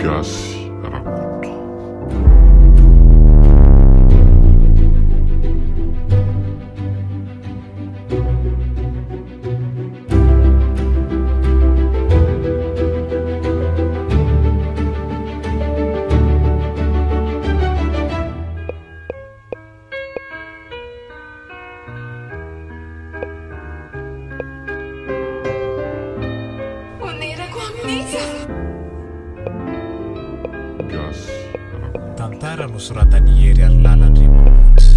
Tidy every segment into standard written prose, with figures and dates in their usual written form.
Gasy Rakoto. Onerako amin'iza? Gasy Rakoto. Tantara nosoratan'i Hery Harilala Andriamamonjy.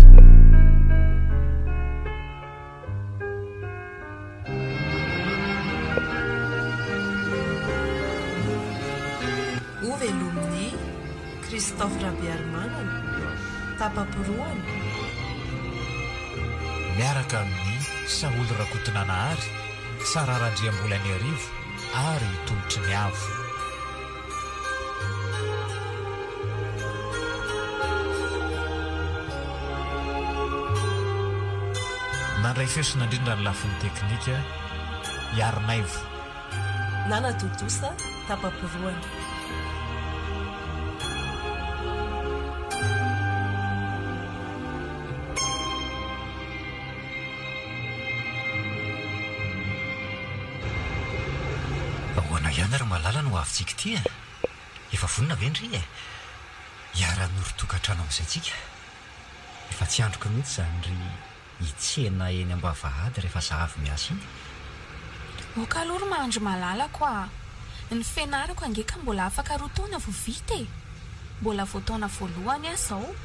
Hovelomin'i Christophe Rabearimanana, tapa-porohana. Miaraka amin'i Saholy Rakotonanahary, Sarah Randriambolaniarivo ary i Tolotriniavo. Nandray feo sy nandrindra ny lafiny teknika i Harinaivo. Nanatontosa tapa-porohana. Ahoana ihany ry Malala no avintsika ity e? Efa vonona ve ndry e? Hiara-hanorin-tokantrano amin'izay tsika? Efa tsy andriko mihitsy izany ry hitsena eny am-bavahady rehefa za avy miasa iny. Ok aloha ry Mahandry malalako a! Ny fianarako ange ka mbola afaka roa taona vao vita e! Mbola vao taona voalohany aho izao.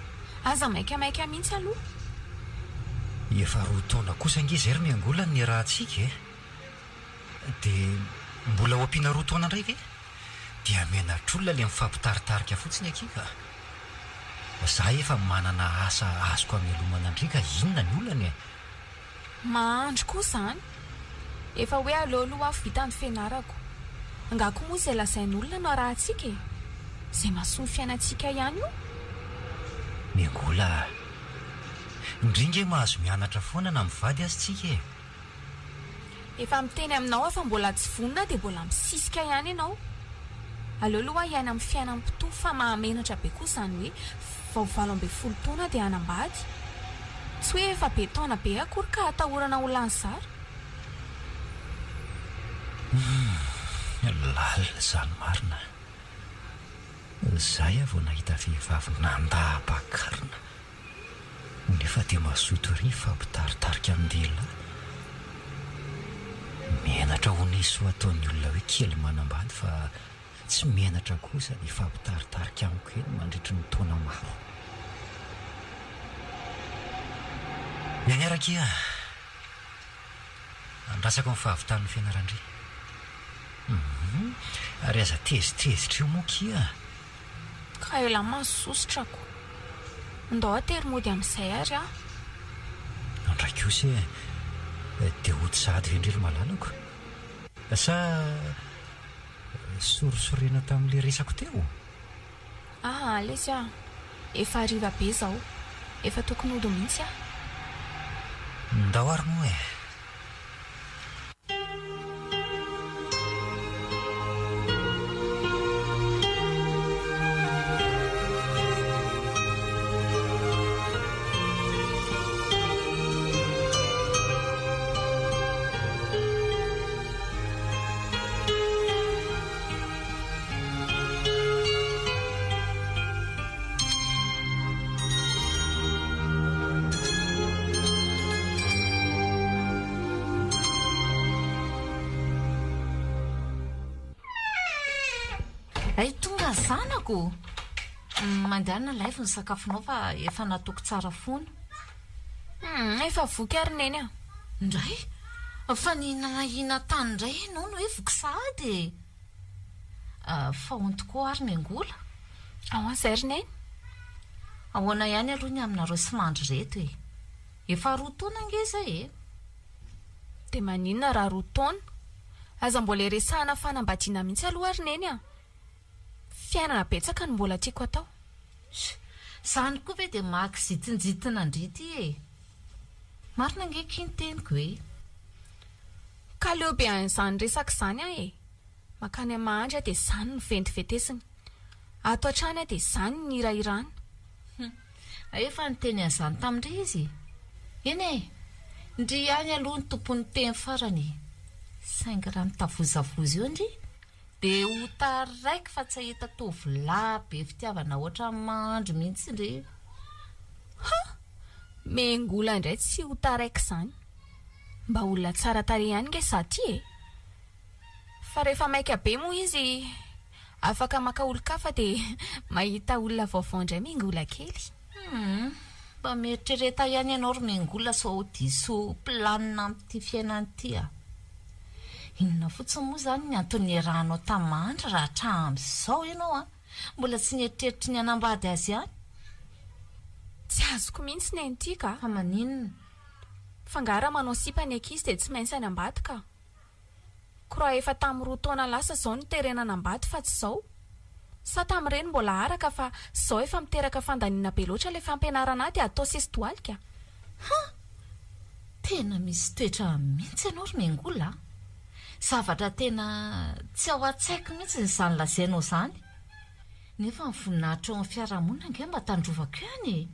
Aza maikamaika mihitsy aloha. Efa roa taona kosa ange izay ry Miangola no niarahantsika e! Dia mbola ho ampiana roa taona indray ve? Dia menatr'olona ilay mifampitaritarika fotsiny akia ka! Za efa manana asa azoko hamelomana an-dry ka inona ny olana e? Mahandry koa izany. Efa hoe aleo aloha aho vita ny fianarako. Angaha koa moa izay lazain'olona no arahantsika e? Izay mahasoa ny fiainantsika ihany io. Miangola a! Ndry nge mahazo mianatra foana na mivady aza tsika e! Efa miteny aminao aho fa mbola tsy vonona dia mbola misisika ihany ianao. Aleo aloha aho hiaina amin'ny fiainan'ny mpitovo fa mahamenatra be koa izany hoe vao 18 taona dia hanambady. Tsy hoe efa be taona be akory ka atahorana ho lany zara. Humm, lalina izany marina. Izay aho vao nahita vehivavy nandà hampakarina. Nefa dia mazoto ery hifampitaritarika amin-dehilahy. Menatra ho nisy ataon'ny olona hoe kely manambady fa tsy menatra kosa ny hifampitaritarika amiko eny mandritry ny taona maro. Mianiara akia a! Andrasako ny fahavitan'ny fianaran-dry. Hum, ary aza tezitezitra eo moa kia a! Ka elah mahasosotra ko. Ndao atery mody amin'izay ary aho. Andray kosa e, dia hody sahady ve ndry ry malalako? Sa sorisorena tamin'ilay resako teo? Aa lesy a! Efa hariva be izao. Efa tokony hody mihitsy aho. Ndao ary moa e! Hay tonga ny zanako! Mandehana alaivo ny sakafonao fa efa nataoko tsara foana. Hum, efa voky ary Neny a! Indray? Fa nihinana tany indray ianao no hoe voky sahady e! Fa ahoana tokoa ary ny angola? Ahoana izay ry Neny? Ahoana ihany aloha ny aminareo sy Mandry ireto e? Efa roa taona ange izay e! Dia maninona raha roa taona? Aza mbola iresahana fanambadiana mihitsy aloha ry Neny a! Fiainana betsaka no mbola tiako atao. Izany koa ve dia mahakizitinjitina an-dry ity e! Marina ange akia ny teniko e! Ka leo be an'izany resaka izany aho e! Mankany amin'ny mahandry aho dia izany no ventivetesiny. Ato hatrany aho dia izany ny hirahirana. Hum. Efa niteny an'izany tamin-dry izy e. Eny e! Ndry ihany aloha no tompon'ny teny farany e. Saingy raha mitavozavoza eo ndry dia ho taraiky fa tsy hahita tovolahy be fitiavana ohatran'i Mahandry mihitsy ndry. Ha! Mengola indray tsy ho taraiky izany. Mba olona tsara tarehy ihany nge za ty e! Fa rehefa maika be moa izy afaka maka olon-kafa dia mahita olona vaovao indray Mengola kely. Humm, mba mieritrereta ihany ianao ry Mengola sao diso planina amin'ity fiainana ity a! Inona fotsiny moa izany ny antony niarahanao tamin'i Mahandry raha hatramin'izao ianao a, mbola tsy nieritreritry ny hanambady azy ihany? Tsy azoko mihitsy neny ity ka! Fa maninona? Fa angaha raha manao sipa ny ankizy dia tsy maintsy hanambady ka? Ko raha efa tamin'ny roa taona lasa izao no terena hanambady fa tsy izao? Sa tamin'ireny mbola araka fa izao efa miteraka fandaniana be loatra ilay fampianarana ahy dia atao sesi-dohalika? Ha! Tena misy toetra mihitsy ianao ry Mengola a! Zavatra tena tsy ao an-tsaiko mihitsy izany lazainao izany. Nefa ny voninahitra eo amin'ny fiarahamonina ange mba tandrovako ihany e!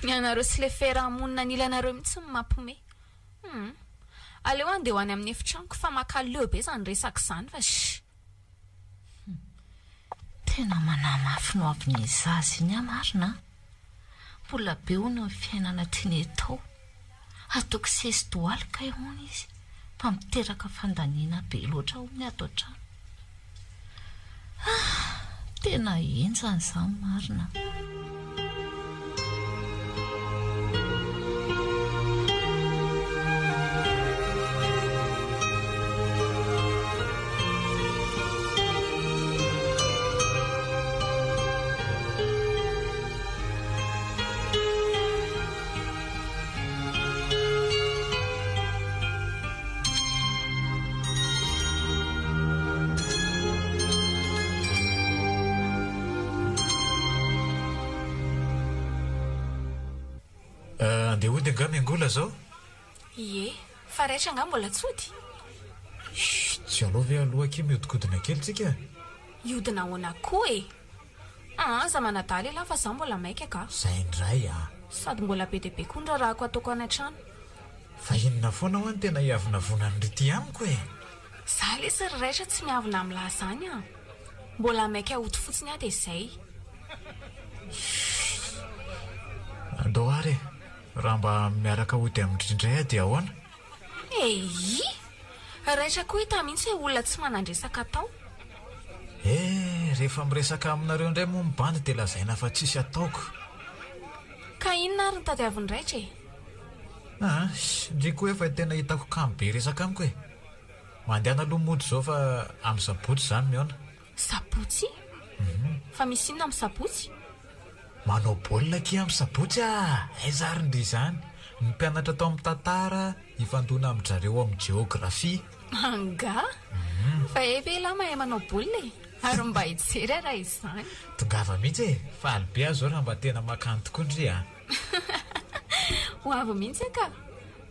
Ny anareo sy ilay fiarahamonina anilanareo mihitsy no mampiomehy. Hum. Aleo handeha ho any amin'ny efitranoko fa makaleo be izany resaka izany fa shh. Hum. Tena manamafy ny hoavin'ny zaza iny aho marina an! Mbola be hono ny fiainana tiany atao. Ataoko sesy doaly kay hono izy fa miteraka fandaniana be loatra hono ny ato an-trano. Ah! Tena henjana izany marina an! Eh, andeha hody angaha Miangola zao? Ie, fa raitra angaha mbola tsy hody? Chut, tsy aleo ve aloha akia mihodinkodina kely tsika? Hiodina ahoana koa e? Aa aza manadala elah fa za mbola maika ka. Zay indray a! Sady mbola be dia be koa ny raharahako ataoko any an-trano. Fa inona foana hoa no tena hiavonavonan'i ry ty amiko e? Za lesy ry raitra tsy miavona amin'lah zany an! Mbola maika hody fotsiny aho dia zay. Andao ary e! Raha mba miaraka hody amin-dry indray aho dia ahoana? Eii! Raitra koa hita mihitsy hoe olona tsy manan-dresaka atao. Eh! Rehefa miresaka aminareo indray moa ny bandy dia lazaina fa tsisy ataoko. Ka inona ary no tadiavin'i Raitra e? Ah! Ndry koa efa tena hitako kamo be resaka amiko e! Mandehana aloha mody izao fa amin'ny sabotsy izany mihaona. Sabotsy? Fa misy inona amin'ny sabotsy? Manao baolina akia amin'ny sabotsy ah! Aiza ary ndry izany? Ny mpianatra tao amin'ny tantara hifandona amin-dry zareo ao amin'ny jeografia. Angaha? Fa hay ve elah mahay manao baolina e? Ary mba hijery aho raha izany. Tongava mihitsy e! Faly be aho izao raha mba tena makany tokoa ndry ah! Ho avy mihitsy aho ka!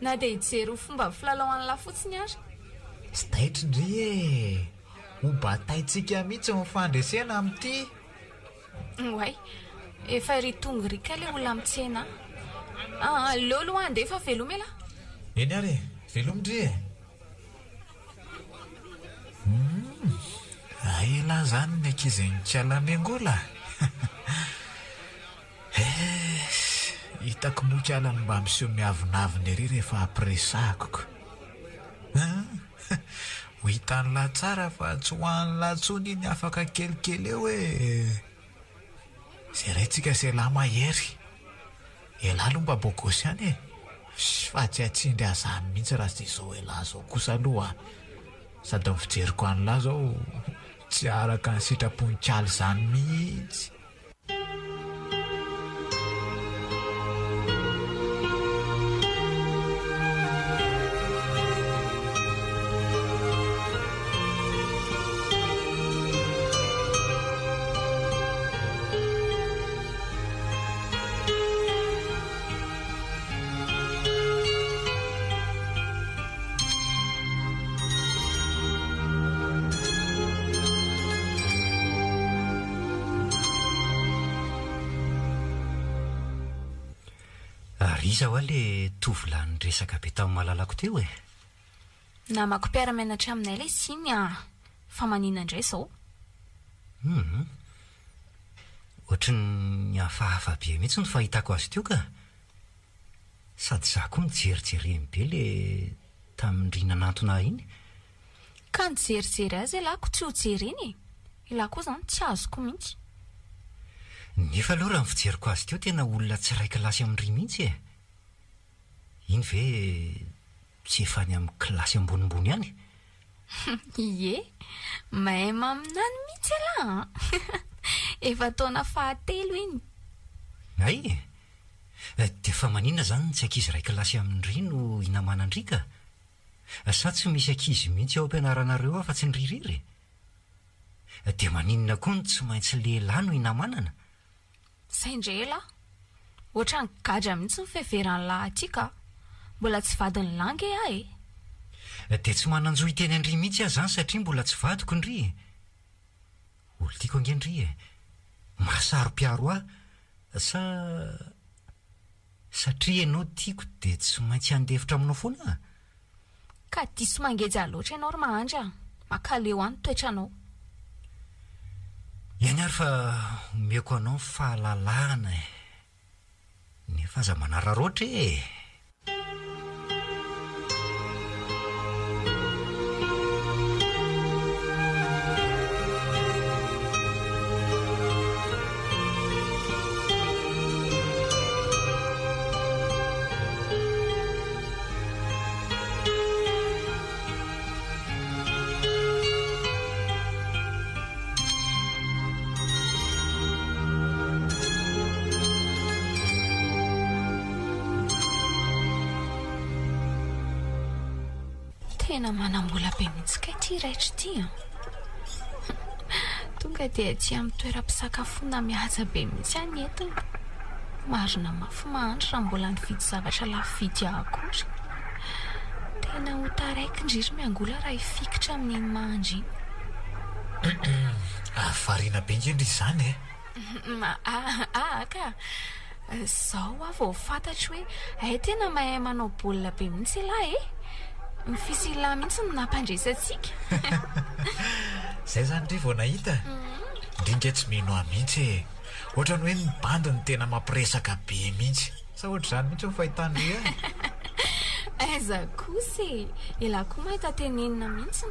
Na dia hijery ho fomba filalao an'lah fotsiny ary. Tsy taitra ndry e! Ho bataintsika mihitsy ny fandresena amin'ity! Oay, efa ery tonga ery kay le olona mitsena ahy. Aleo aloha handeha fa veloma elah. Eny ary e, veloma ndry e. Humm, hay elah zany ny ankizy an'ikala Miangola a! Eehh, hitako moa ikala no mba miseho miavonavona ery rehefa ampiresahako ko. Humm. Ho hitan'lah tsara fa tsy ho an'lah tsony iny afaka kelikely eo e! Zeraintsika sy elah mahery. Elah aloha mba beau gosse ihany e! Fa tsy hatsindry ahy zany mihitsy raha tsy izao elah zao kosa aloha a! Sady ny fijeriko an'lah zao tsy araka ny sitrapon'i kally zany mihitsy. Iza hoa le tovolahy niresaka be tamin'ny malalako teo e? Namako mpiara-mianatra aminay ilay iny an! Fa maninona indray izao? Hum. Ohatry ny hafahafa be mihitsy ny fahitako azy teo ka! Sady za koa nijerijereny be le tamin-dry nanantona ahy iny. Ka nijerijery azy ialahy ko tsy ho jerena e! Ialahy koa izany tsy azoko mihitsy. Nefa aloha raha ny fijeriko azy teo tena olona tsy iray kilasy amin-dry mihitsy e! Iny ve tsy efa any amin'ny kilasy ambonimbony any? Ie, mahay maminany mihitsy ialahy an! Efa taona fahatelo iny. Hay e! Dia fa maninona izany tsy ankizy iray kilasy amin-dry no hinamanan-dry ka? Sa tsy misy ankizy mihitsy ao am-pianaranareo afa-tsy ny ry irery e? Dia maninona koa no tsy maintsy lehilahy no hinamanana? Zay ndray elah! Ohatran'ny gadra mihitsy ny fiheveran'lah aty ka! Mbola tsy vadin'lah nge aho e! Dia tsy manan-jo hiteny an-dry mihitsy aho izany satria mbola tsy vadiko ndry e! Olo-tiako ange ndry e! Mahasaro-piaro ahy sa satria ianao tiako dia tsy maintsy handefitra aminao foana aho? Ka diso mangeja loatra ianao ry Mahandry a! Mankaleo ahy ny toetranao. Eny ary fa omeko anao ny fahalalahana e! Nefa aza manararaotra e! Tena manam-bola be mihitsy kay ity raitra ity an! Tonga dia aty amin'ny toeram-pisakafoana mihaja be mihitsy aho ny entiny. Marina mafy mahantra raha mbola nividy zavatra lafo vidy ahy akory. Tena ho taraiky ndry ry Miangola raha hifikitra amin'iny mahandry iny. Ary variana be nge ndry izany e! Aa ka! Zao aho vao fantatro hoe hay tena mahay manao baolina be mihitsy ialahy e! Ny fisian'lah mihitsy no nampandresy antsika. Zay zany ndry vao nahita? Ndry nge tsy mino ahy mihitsy e! Ohatrany hoe ny bandy no tena mampiresaka be mihitsy. Sa ohatr'izany mihitsy ny fahitan-dry ahy? Aiza kosa e! Elah koa mahita tenenina mihitsy.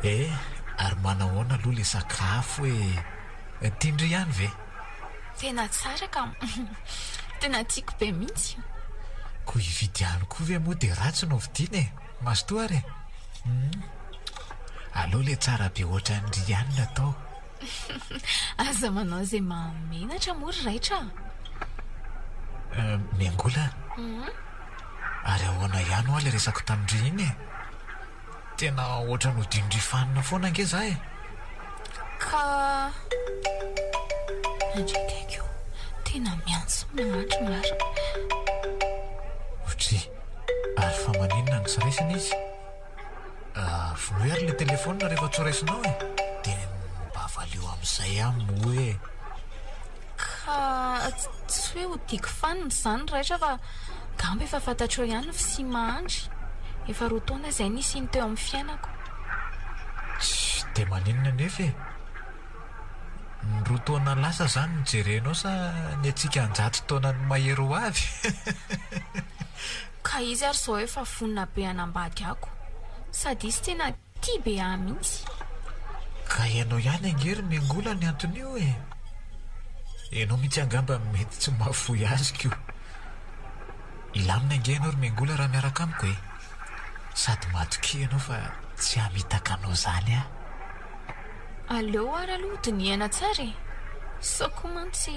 Eh, ary manahoana aloha le sakafo e? Tian-dry ihany ve? Tena tsara ka! Tena tiako be mihitsy. Koa hividy ihany koa ve moa dia ratsy no vidiana e? Mazotoa ary e! Hum. Aleo le tsara be ohatran'ry ihany no atao. Aza manao izay mahamenatra moa ry raitra a! Euh, Miangola a! Ary ahoana ihany hoa le resako tamin-dry iny e? Tena ohatran'ny hodian-dry fanina foana ange za e! Ka. Andry akaiky io, tena miantso mahantra marina. Otri, ary fa maninona no tsy raisina izy? Vonoy ary le telephone rehefa tsy ho raisinao e! Dia mba valio amin'izay aho moa e! Ka tsy hoe hodiako fanina izany raitra fa ngamba efa fantatrao ihany ny fisian'i Mahandry. Efa roa taona izay nisiany teo amin'ny fiainako. Tsy dia maninona anefa e! Ny roa taona lasa izany no jerenao sa ny antsika an-jato taonany mahery ho avy? Ka izy ary izao efa vonona be hanambady ako. Sady izy tena tia be ahy mihitsy. Ka ianao ihany ange ry Miangola ny anton'io e! Ianao mihitsy angamba no mety tsy mahafoy azy ko! Hilamina ange ianao ry Miangola raha miaraka amiko e! Sady matokia ianao fa tsy hamitaka anao izany aho. Aleo ary aloha dinihana tsara e! Sao koa mantsy.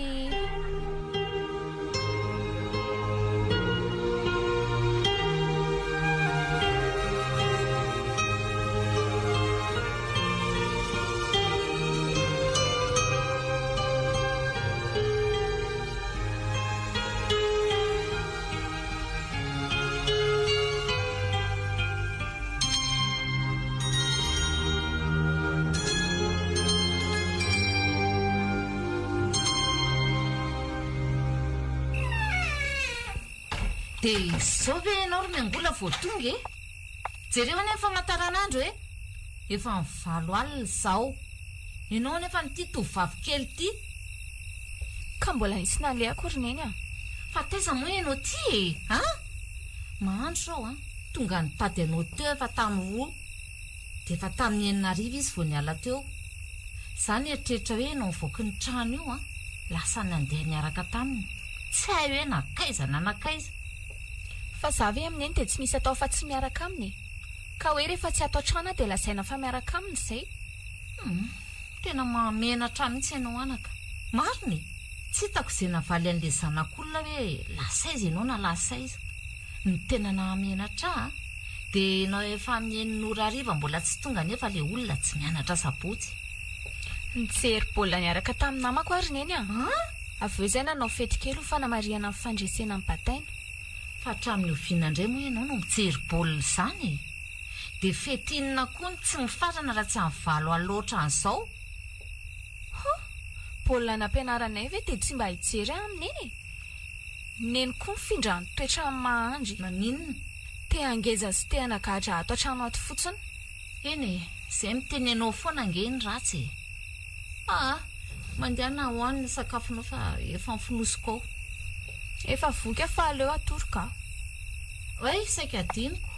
Dia izao ve ianao ry Miangola vao tonga e? Jereo anie ny famantaranandro e! Efa ny valo alina izao. Ianao anefa ity tovovavy kely ity. Ka mbola nisy nalehako ry Neny a! Fa taiza moa ianao ity e? A! Mahandro izao an! Tonga nitady anao teo efa tamin'ny roa. Dia efa tamin'ny enina hariva izy vao niala teo. Izaho nieritreritra hoe ianao nivoaky ny trano io an! Lasa nandeha niaraka taminy. Tsy hay hoe nankaiza na nankaiza. Fa za ve amin'i Neny dia tsy misy atao afa-tsy miaraka aminy e! Ka hoe rehefa tsy ato an-trano aho dia lazaina fa miaraka aminy izay? Hum, tena mahamenatra ahy mihitsy ianao anaka. Marina e! Tsy hitako izay navaly an'ilay zanak'olona hoe lasa aiza ianao na lasa aiza. Ny tena nahamenatra ahy dia ianao efa amin'ny enina ora hariva mbola tsy tonga nefa ilay olona tsy mianatra sabotsy. Nijery baolina niaraka tamin'ny namako aho ry Neny a! Avy eo izay nanao fety kely ho fanamarihana ny fandresena ny bataina. Fa hatramin'ny oviana indray moa ianao no mijery baolina izany e? Dia fety inona koa no tsy mifarana raha tsy amin'ny valo alina ohatran'izao? Hoo! Baolina nampianaranay ve dia tsy mba hijery aho amin'i Neny e? Neny koa mifindra ny toetra amin'ny mahandry. Maninona? Te hangeja sy te hanagadra ato an-trano ato fotsiny. Eny e, izay miteny anao foana ange ny ratsy e. Aa, mandehana hohano ny sakafonao fa efa mifonosiko ao. Efa voky aho fa aleo hatory ka. Oay, saika adinoko.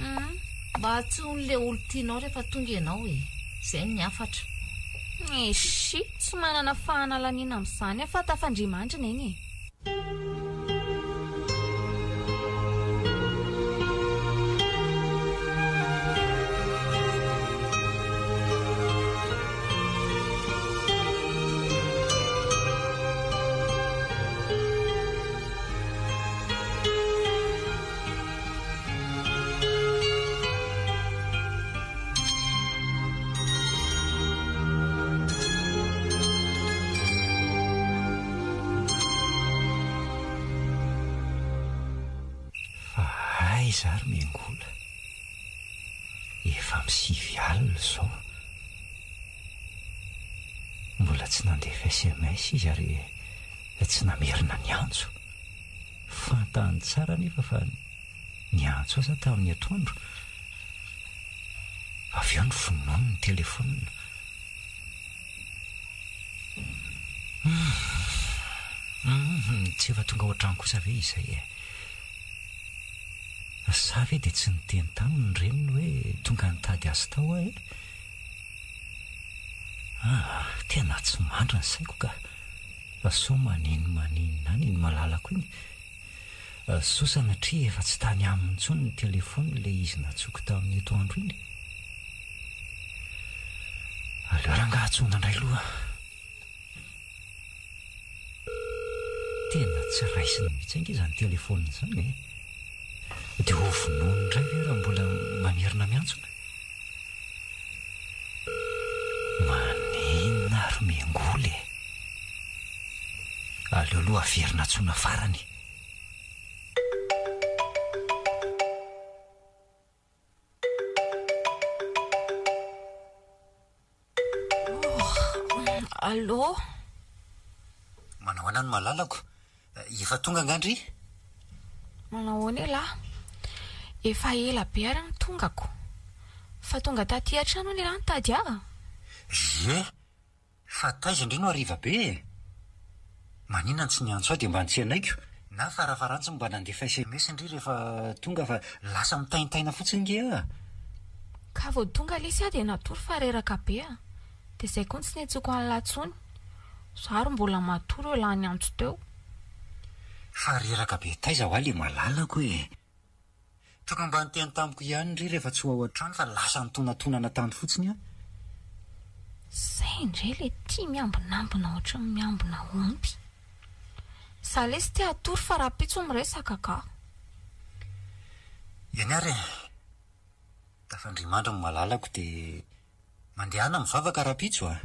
Mba antsoin'ilay le olon-tianao rehefa tonga ianao e. Izay ny hafatra. Eshi, tsy manana fahana laniana amin'izany aho fa tafandria-mandry Neny e. Fa aiza ary Miangola? Efa amin'ny sivy alina izao. Mbola tsy nandefa sms izy ary tsy namerina ny antso. Fantany tsara anefa fa niantso azy aho tamin'ny atoandro. Avy eo novonoiny ny telefaonina. Humm, tsy efa tonga ao an-trano kosa ve izay e? Sa ve dia tsy niteny taminy ny reniny hoe tonga nitady azy tao aho e? Ah, tena tsy mandry ny saiko ka. Sao maninomaninona any iny malalako iny. Sao sanatria efa tsy tany aminy intsony ny telefaoniny ilay izy nantsoiko tamin'ny atoandro iny. Aleo rangaha antsoina indray aloha. Tena tsy raisiny mihitsy ange izany telefaonina izany e. Dia ho vonoiny indray ve raha mbola mamerina miantsona? Maninona ary miangola e? Aleo aloha averina antsoina farany. Allô? Manao ahoana ny malalako? Efa tonga angaha ndry? Manao ahoana elah? Efa ela be ary ny tongako. Fa tonga taty an-trano hono elah nitady ahy? Ie! Fa taiza ndry no hariva be e? Maninona no tsy niantso ahy dia mba nitsenaiko? Na farafarantsiny mba nandefa sms ndry rehefa tonga fa lasa mitaintaina fotsiny nge aho. Ka vao tonga lesy aho dia natory fa reraka be a! Dia izay koa no tsy niantsoako an'lah intsony. Za ary mbola matory eo lah niantso teo. Fa reraka be taiza hoa le malalako e! Tokony mba niteny tamiko ihany ndry rehefa tsy ho ao an-trano fa lasa nitonatonana tany fotsiny aho. Zay indray le tia miambinambina ohatran'ny miambina omby. Za lesy te hatory fa rahampitso miresaka ka. Eny ary e. Tafandria-mandry ny malalako dia Mandehana mivavaka rahampitso a!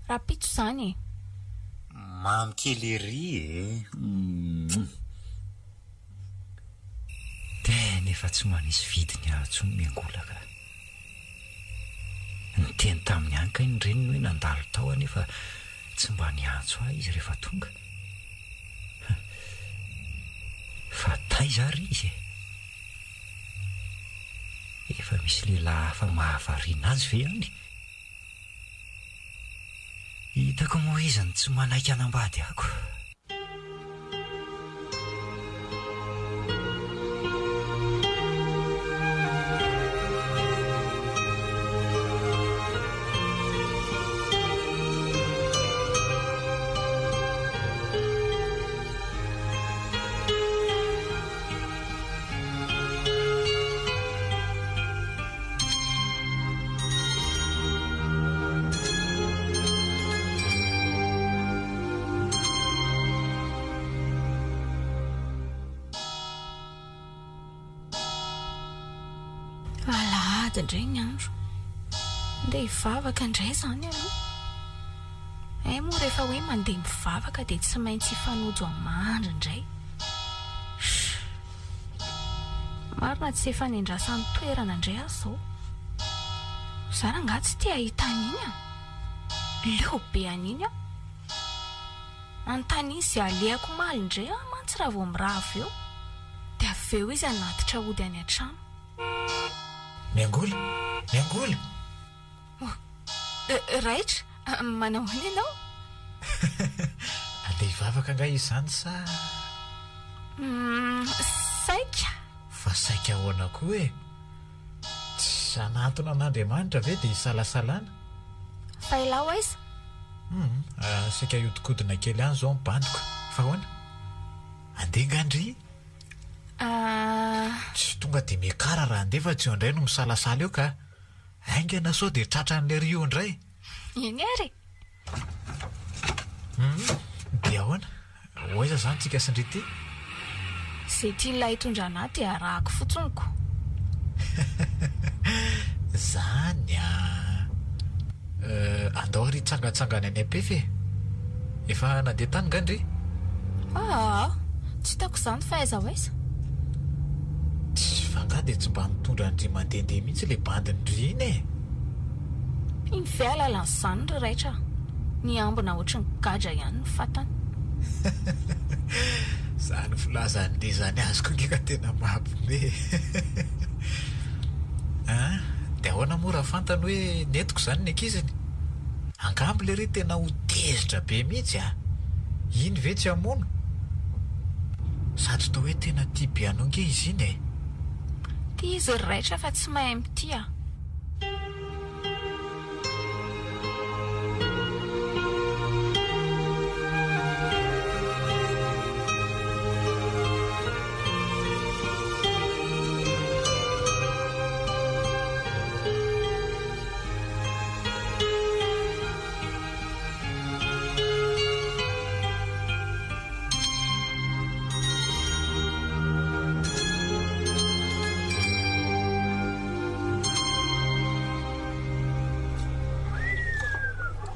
Rahampitso izany e! Mamy kely ery e! Humm. Tena efa tsy manisy vidiny ahy intsony miangola ka. Niteny taminy ihany kay ny reniny hoe nandalo tao aho nefa tsy mba niantso ahy izy rehefa tonga. Fa. Aiza ary izy e? Efa misy lehilahy hafa mahavariana azy ve any? Hitako moa izy no tsy manaiky hanambady ako. Alahady indray ny andro. Ndeha hivavaka indray izany aloha. Hay moa rehefa hoe mandeha mivavaka dia tsy maintsy hifanojo amin'ny mandry indray. Shh. Marina tsy efa nendrasan'ny toerana indray aho izao. Za rangahy tsy te hahita an'iny an! Leo be an'iny aho. Anontaniany izay alehako omaly indray aho mantsy raha vao mirava eo. Dia avy eo izy hanatitra hody any an-trano. Miangola! Miangola! Oh, raitra, manao ahoana ianao? Andeha hivavaka angaha izany sa? Saika. Fa saika ahoana koa e? Tsy hanantona an'Andriamanitra ve dia hisalasalana? Fa ialahy ho aiza? Hum, saika hiodikodina kely any izao ny bandiko. Fa ahoana? Andeha angaha ndry? Tsy tonga dia miakara raha handeha fa tsy eo indray no misalasala eo ka. Haingana sao dia tratran'ilay Rio indray. Eny ary e! Hum, dia ahoana? Ho aiza izany tsika sy ndry ity? Izay tian'ilay hitondra anà dia arahako fotsiny ko. Zany an! Euh, andao ary hitsangantsangana any Ampefy e! Efa nandeha tany nga ndry? Aa, tsy hitako izany fa aiza ho aiza? Tssy, fa nga dia tsy mba mitondra an-dry mandehandeha mihitsy ilay bandin-dry iny e! Iny ve alalan'izany ry raitra a! Ny ambina ohatry ny gadra ihany ny fatany. Zany filazan'i zany azoko ange ka tena mampime e! An! Dia ahoana moa raha fantany hoe nentiko izany ny ankiziny? Angamba lery tena ho tezitra be mihitsy a! Iny ve tsy hamono? Sady toa hoe tena tia be anao ange izy iny e! Tia izy ry raitra fa tsy mahay mitia.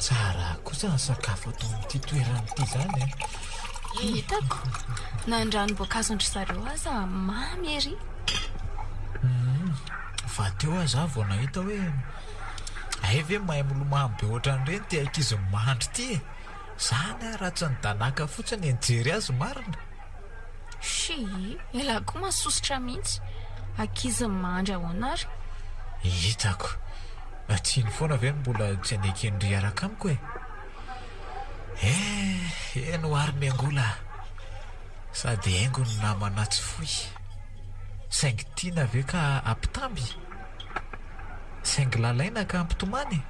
Tsara kosa ny sakafo ato amin'ity toerana ity izany e. Hitako. Na ny ranom-boankazon-dry zareo aza mamy ery. Hmm, fa teo aza aho vao nahita hoe hay ve mahay milomano be ohatran'ireny ity ankizy mandry ity e. Zany aho raha tsy nidanàka fotsiny nijery azy marina. Shii, ialahy koa masosotra mihitsy. Ankizy mandry ahoana ary? Hitako. Tsy iny foana ve no mbola tsy aneken'i hiaraka amiko e? Eh, eny ho ary miangola a! Sady haingo ny namana tsy foy. Saingy tiana ve ka ampitamby? Saingy lalaina ka ampitomany?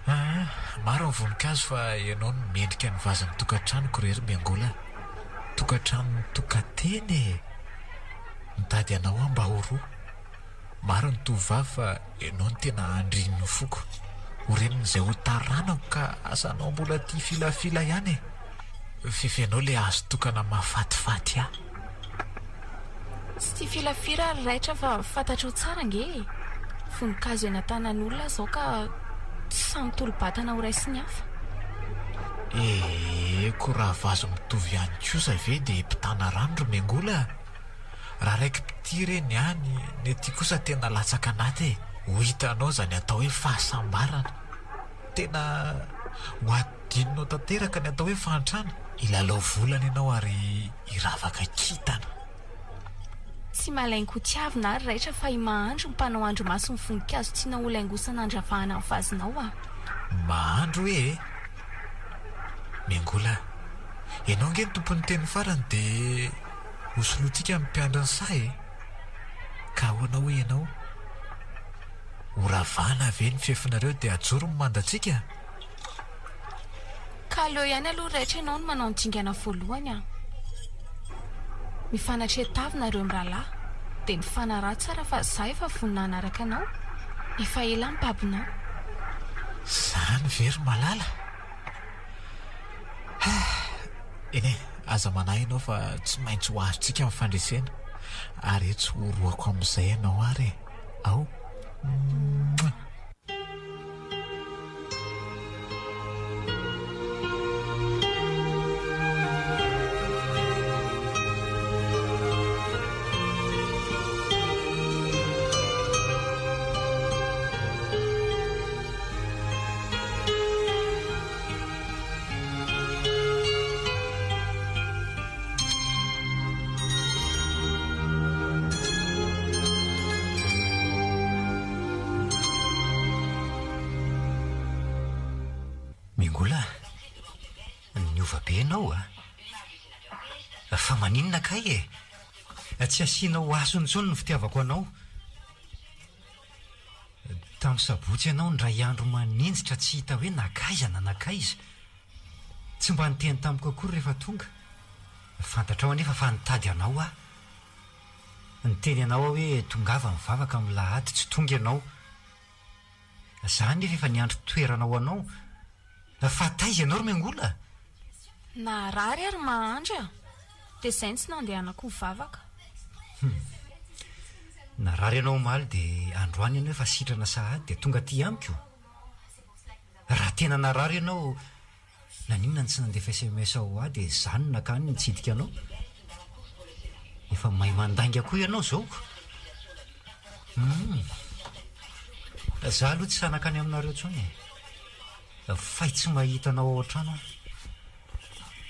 Aa, maro ny voninkazo fa ianao no mendrika ny vazin'ny tokantranoko re ry Miangola a! Tokantrano tokan-tena e! Mitady anao aho mba ho roa. Maro ny tovovavy fa ianao no tena andrin'ny foko. Ho renin'izay ho taranako ka asa anao mbola tia filafila ihany e! Fefenao ilay hazo tokana mahafatifaty ahy. Tsy tia filafila ry raitra fa fantatrao tsara ange e! Voninkazo eny an-tanan'olona izao ka tsy sahy mitolo-batana ho raisin'ny hafa. Ee, ko raha vazo mitovy ihany kosa ve dia mpitana rano ry Mengola a! Raha raiki-pitia re ny any, ny aty kosa tena latsaka anaty e! Ho hitanao izany atao hoe fahasambarana. Tena. Ho adinonao tanteraka ny atao hoe fahantrana. Hilalao volana ianao ary hiravaka kintana. Tsy malain-ko tiavina ary raitra fa i Mahandro mpanao andrimaso ny voninkazo tiana ho laingosana handravahana ny vazinao a! Mahandro hoe e! Miangola, ianao ange no tompon'ny teny farany dia hosolointsika ny mpiandry ny saha e! Ka ahoana hoy ianao? Horavana ve ny fefinareo dia hajoro ny mandantsika? Ka aleo ihany aloha raitra ianao no manao ny dingana voalohany an! Mifanatreha-tavy nareo mirahalahy dia mifanaraha tsara fa za efa vonona hanaraka anao, efa ela aho mibabinao. Zany ve ry malala? Eny e, aza manahy ianao fa tsy maintsy ho azontsika ny fandresena ary etsy horohako amin'izay ianao ary e! Ao! Mouah! Mingola a! Niova be ianao a! Fa maninona kay e? Tsy asianao hasiny intsony ny fitiavako anao. Tamin'ny sabotsy ianao indray andro maninjitra tsy hita hoe nankaiza na nankaiza. Tsy mba niteny tamiko akory rehefa tonga. Fantatrao anefa fa nitady anao aho. Niteny anao aho hoe tongava mivavaka amin'ny lahady, tsy tonga ianao. Za anefa efa niandry toerana ho anao. Fa taiza ianao ry Miangola? Naharary ary mahandry a! Dia izay no tsy nandehanako nivavaka. Hum. Narary ianao omaly dia androany ianao efa sitrana sahady dia tonga aty amiko? Raha tena narary ianao, naninona no tsy nandefa sms ho ahy dia izaho no nakany nitsidika anao? Efa mahay mandainga koa ianao izao ko! Hum. Izaho aloha tsy hanakany aminareo intsony e. Fay tsy mahita anao ao an-trano aho.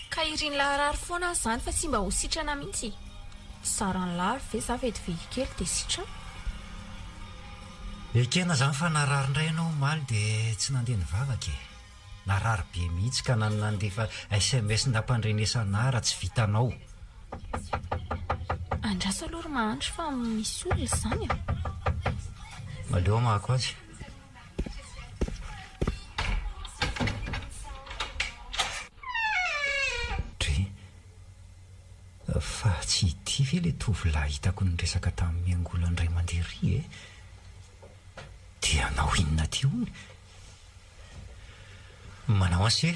Ka irin'lah harary foana aho izany fa tsy mba ho sitrana mihitsy. Tsy zaran'lah ary ve za vetivety kely dia sitrana? Ekena izany fa narary indray ianao omaly dia tsy nandeha nivavaka e. Narary be mihitsy ka na ny nandefa sms nampandrenesana ahy raha tsy vitanao. Andraso aloha ry mahandry fa misy olona izany a! Aleo hamahako azy. Dry. Fa tsy ity ve ilay tovolahy hitako niresaka tamin'i Miangola indray mandeha iry e? Dia hanao inona aty hono? Manao anse?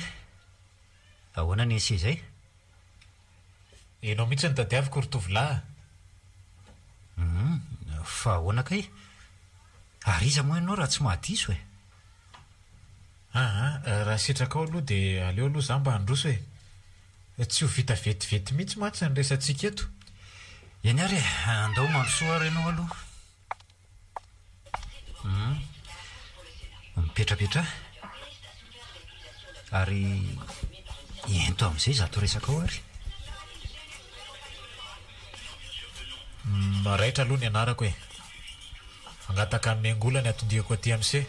Ahoana ny anse izay? Ianao mihitsy no tadiaviko ry tovolahy a! Hum, fa ahoana kay? Ary iza moa ianao raha tsy mahadiso e? Aa, raha sitrakao aloha dia aleo aloha za mba handroso e! Tsy ho vita vetivety mihitsy mantsy ny resatsika eto. Eny ary e, andao mandrosoa ary ianao aloha. Hum, mipetrapetraha. Ary ento amin'izay izato resakao ary. Maraitra aloha ny anarako e. Hangataka an'i Miangola ny hatondiako aty amin'ny se.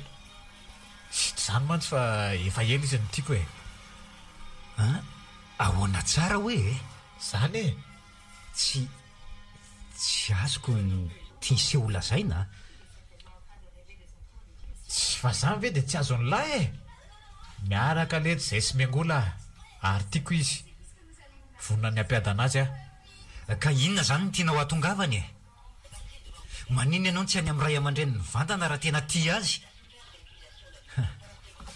Tsy izany mantsy fa efa ela izy no tiako e. An, ahoana tsara hoe e? Izany e! Tsy, tsy azoko ny tian'se ho lazaina a! Tsy fa izany ve dia tsy azon'lah e! Miaraka letsy izay sy Miangola ary tiako izy. Vonona ny hampiadana azy aho. Ka inona izany no tianao hahatongavana e? Maninona ianao no tsy any amin'ny ray aman-dreniny mivantana raha tena tia azy?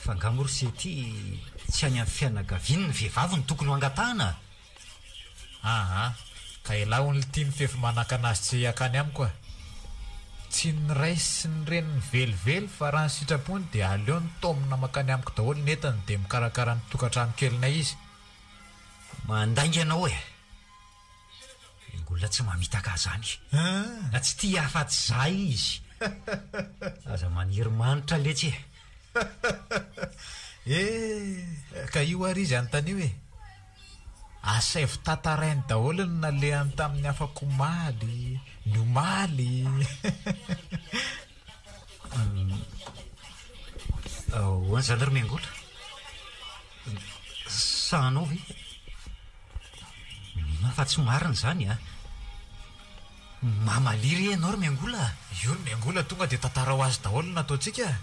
Fa angaha moa ry se ity tsy any amin'ny fianakaviany ny vehivavy no tokony ho angatahana? Aa, ka elah hono lty ny fefy manakana azy tsy hakany amiko a! Tsy ny ray sy ny reniny velively fa raha ny sitrapony dia aleony taomina mankany amiko daholo ny entany dia mikarakara ny tokantrano kelinay izy. Mandainga ianao e! Olona tsy mamitaka ahy zany. Tsy tia afa-tsy za izy. Aza maniry manitra letsy e. Eh, ka io ary izy anontanio e. Asaivo tantarainy daholo ny nalehany tamin'ny afak'omaly, ny omaly. Ahoana izany ry Miangola? Sahanao ve? Mino aho fa tsy marina izany a! Mamalia re ianao ry Miangola a! Io ry Miangola tonga dia tantarao azy daholo ny nataontsika a!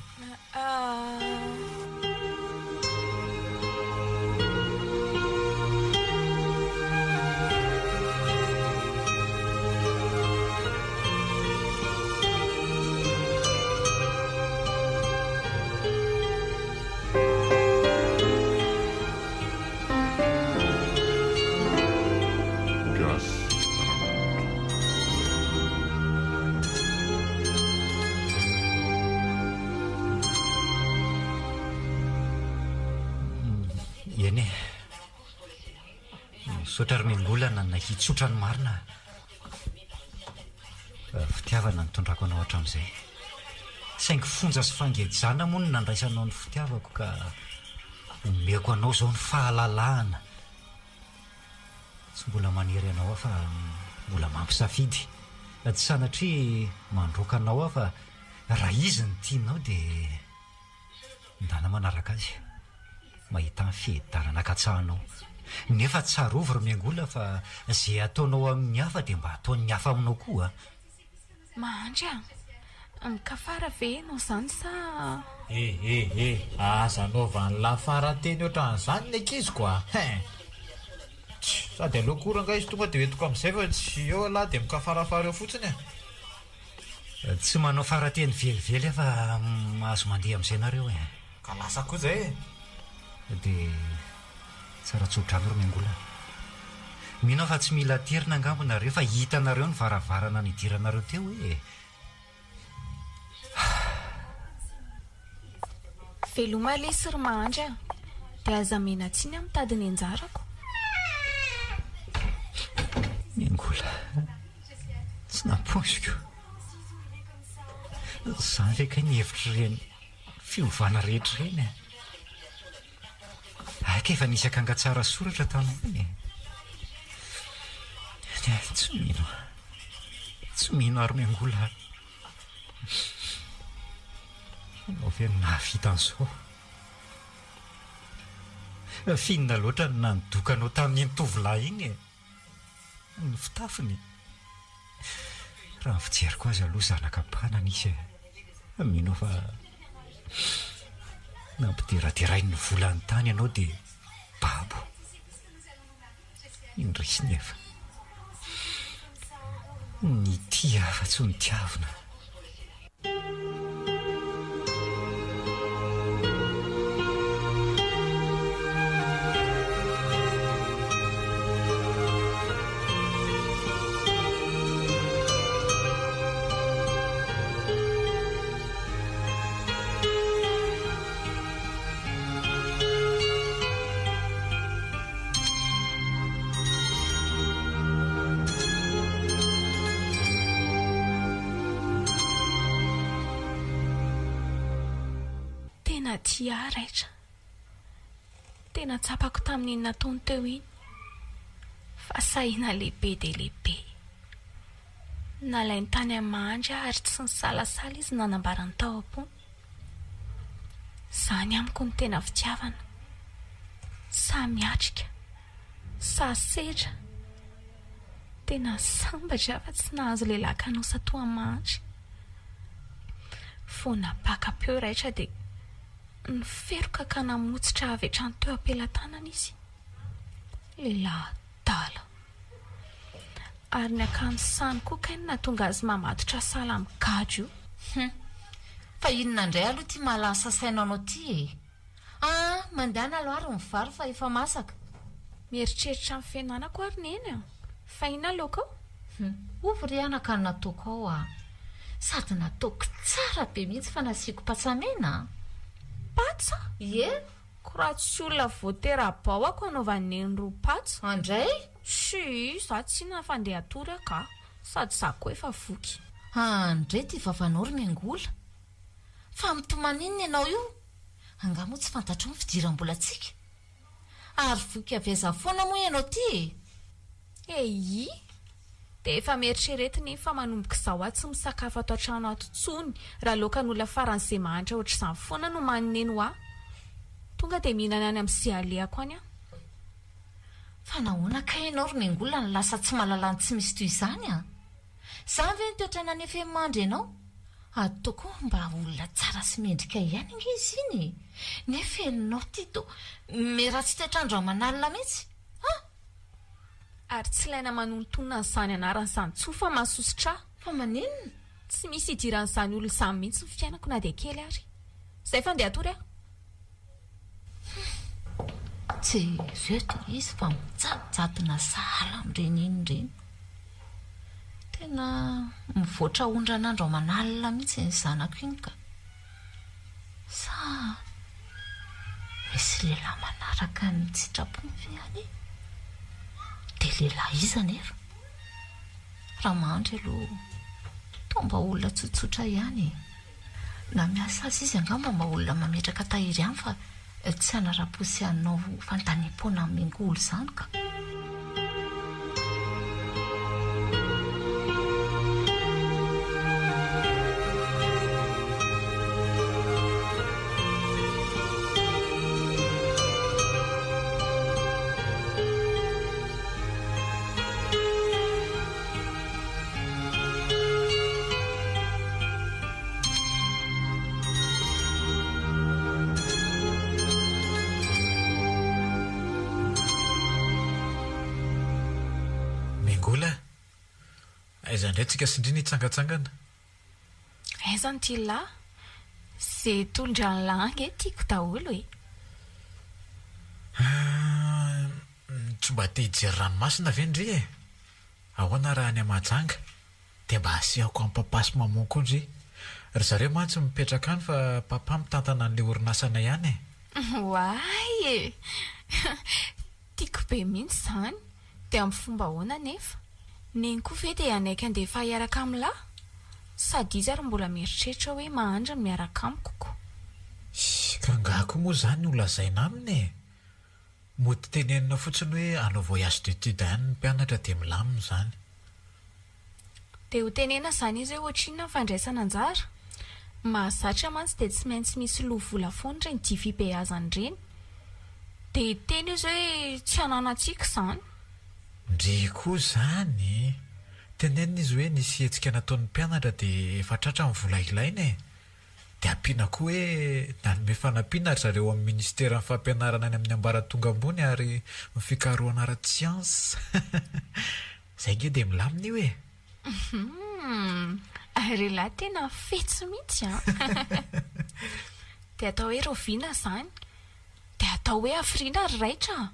Gasy Rakoto. Eny e. Misaotra ry Miangolana nahitsotra ny marina. Fitiavana nitondrako anao hatramin'izay. Saingy fonja sy fangejana moa no nandraisanao ny fitiavako ka omeko anao izao ny fahalalahana. Tsy mbola manery anao aho fa mbola mampisafidy. Tsy sanatria mandroaka anao aho fa raha izy no tianao dia ndana manaraka azy. Mahita ny fiadanana katsahanao. Nefa tsarovy ry Miangola fa ze ataonao amin'ny hafa dia mba ataon'ny hafa aminao koa a! Mahandry a! Mikafara ve ianao izany sa. Eh eh eh! Aza anaovan'lah faran-teny ohatran'izany ny ankiziko a! Hein! Tch! Sady aleoko ora angaha izy tonga dia hoentiko amin'izay fa tsy eo ialahy dia mikafarafara eo fotsiny e! Tsy manao faran-teny velively aho fa mahazo mandeha amin'izay nareo e! Ka lasa koa zay e! Dia tsara tso-drano ry Miangola. Mino aho fa tsy mila aterina angamba nareo fa hitanareo ny varavarana nidiranareo teo e! Veloma lesy ry Mahandry a! Dia aza mena tsiny aho mitady ny anjarako. Miangola, tsy nampoiziko. Izany ve kay ny hevitr'ireny Fiovana rehetra ireny e! Aika efa nisy akanga tsara soratra tany ho any e! Tsy mino aho. Tsy mino aho ry Miangola a! Ianao ve no nahavita an'izao? F'inona loatra no nanodoka anao tamin'iny tovolahy iny e? Ny fitafiny? Raha ny fijeriko azy aloha zanaka mpanana izy e. Mino aho fa nampideraderainy ny volany tany ianao dia babo. Indrisy nefa. Nitia afa tsy ho nitiavina. Tena tia ahy Raitra. Tena tsapako tamin'iny nataony teo iny fa sahina lehibe dia lehibe. Nalainy tany amin'ny mahandry aho ary tsy nisalasala izy nanambara ny tao am-pony. Izany amiko no tena fitiavana. Sahy miatrika. Sahy sedra. Tena sambatra aho fa tsy nahazo lehilahy kanosa toa an'i Mahandry. Vao nampaka-peo raitra dia niferoka ka namotsitra avy hatrany teo am-pelatanana izy. Lehilahy adala. Ary ny akanjo sany koa kay no nahatonga azy mamatotra sahala amin'ny gadra io. Hum. Fa inona indray aloha ity mahalasa saina anao ity e? Ah, mandehana aloha ary ny vary fa efa masaka. Mieritreritra ny fiainanako ary Neny a! Fa inona laoka ao? Hum, ovy re anaka no nataoko ao a! Sady nataoko tsara be mihitsy fa nasiako patsa mena a! Patsa? Ie! Ko raha tsy olona vao tera-bao ako anaovan'i Neny ro patsa. Andray? Tsia, za tsinona fa ndeha hatory aho ka! Sady za koa efa voky. Andray ty vavanao ry Miangola! Fa mitomaninona ianao io? Angaha moa tsy fantatrao ny fidiram-bolantsika? Ary voky avy aiza foana moa ianao ity e? Eii! Dia efa mieritreretina iny fa manomboka izao aho tsy misakafo ato an-trano ato intsony raha laokan'olona faran'izay mahantra ohatr'izany foana no maneno ahy. Tonga dia mihinana any amin'izay alehako any aho. Fa nahoana kay ianao ry Mengola no lasa tsy mahalala ny tsy misy toy izany an? Izany ve ny toetra nanefen'i Mandry anao? Ataoko mba olona tsara sy mendrika ihany ange izy iny e! Nefa ianao ity toa miharatsy toetr'andro aman'alina mihitsy an! Ary tsy ilaina manontonona an'izany anarana izany intsony fa mahasosotra ahy. Fa maninona? Tsy misy idiran'izany olona izany mihitsy ny fiainako na dia kely ary. Izay fa andeha hatory aho. Humm! Jereo dia izy fa mijadojadona sahala amin'ireny inona ireny. Tena mivoatra ondran'andro aman'alina mihitsy iny zanako iny ka. Sa misy lehilahy manaraka ny sitrapony ve any e? Dia lehilahy iza anefa? Raha mahantra aloha toa mba olona tsotsotra ihany e. Na miasa aza izy angamba mba olona mametraka tahiry ihany fa tsy hanara-po sy hanao fanontaniam-poana amin'olo izany ka. Mengola a! Aiza indray tsika sy ndry ny hitsangantsangana? Aiza ny tian'lah? Ze tondran'lah ange tiako daholo e! Ah, tsy mba te hijery ranomasina ve ndry e? Ahoana raha any Mahajanga? Dia mba asehoko an'i Papa sy Maman koa ndry. Ry zareo mantsy mipetraka any fa Papa mitantana an'ilay orinasanay any e. Oay e! Tiako be mihitsy izany. Dia amin'ny fomba ahoana anefa? Neny koa ve dia hanaiky handefa hiaraka amin'lah? Sady izy ary mbola mieritreritra hoe mahandry ny miaraka amiko ko. Ka angaha koa moa izany no lazaina aminy e? Mody tenenina fotsiny hoe hanao voyage d'étude any ny mpianatra dia milamina izany. Dia ho tenenina izany izy hoe ohatrinona ny fandraisana anjara? Mahazatra mantsy dia tsy maintsy misy loha vola foana ireny dihy fibeazana ireny. Dia hiteny izy hoe tsy ananantsika izany. Ndry koa izany e! Tenenina izy hoe nisy hetsika nataon'ny mpianatra dia efa tratra ny vola ilaina e! Dia ampiana koa hoe nanome fanampiana ry zareo amin'ny ministeran'ny fampianarana any amin'ny ambaratonga ambony ary ny fikarohana ara-tsiansa. Izay ange dia milamina io e! Humm! Ry lahy tena fetsy mihitsy an! Dia atao hoe rahoviana izany? Dia atao hoe hafiriana ry raitra a!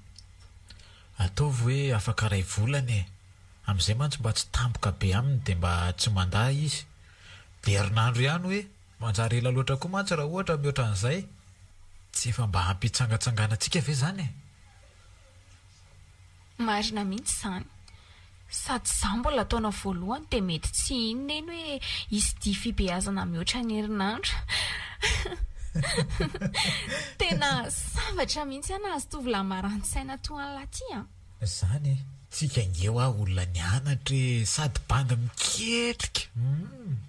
Ataovy hoe afaka iray volana e! Amin'izay mantsy mba tsy tampoka be aminy dia mba tsy mandà izy. Dia herinandro ihany hoe? Manjary ela loatra koa mantsy raha ohatra mihoatra an'izay. Tsy efa mba ampy hitsangatsanganantsika ve izany e? Marina mihitsy izany. Sady izaho mbola taona voalohany dia mety tsy hino neny hoe hisy dihy fibeazana mihoatra ny herinandro. Tena sambatra mihitsy aho nahazo tovolahy marani-tsaina toa an'lah ity an! Zany e! Tsika ange hoa olona nianatra e! Sady bandy miketrika! Humm!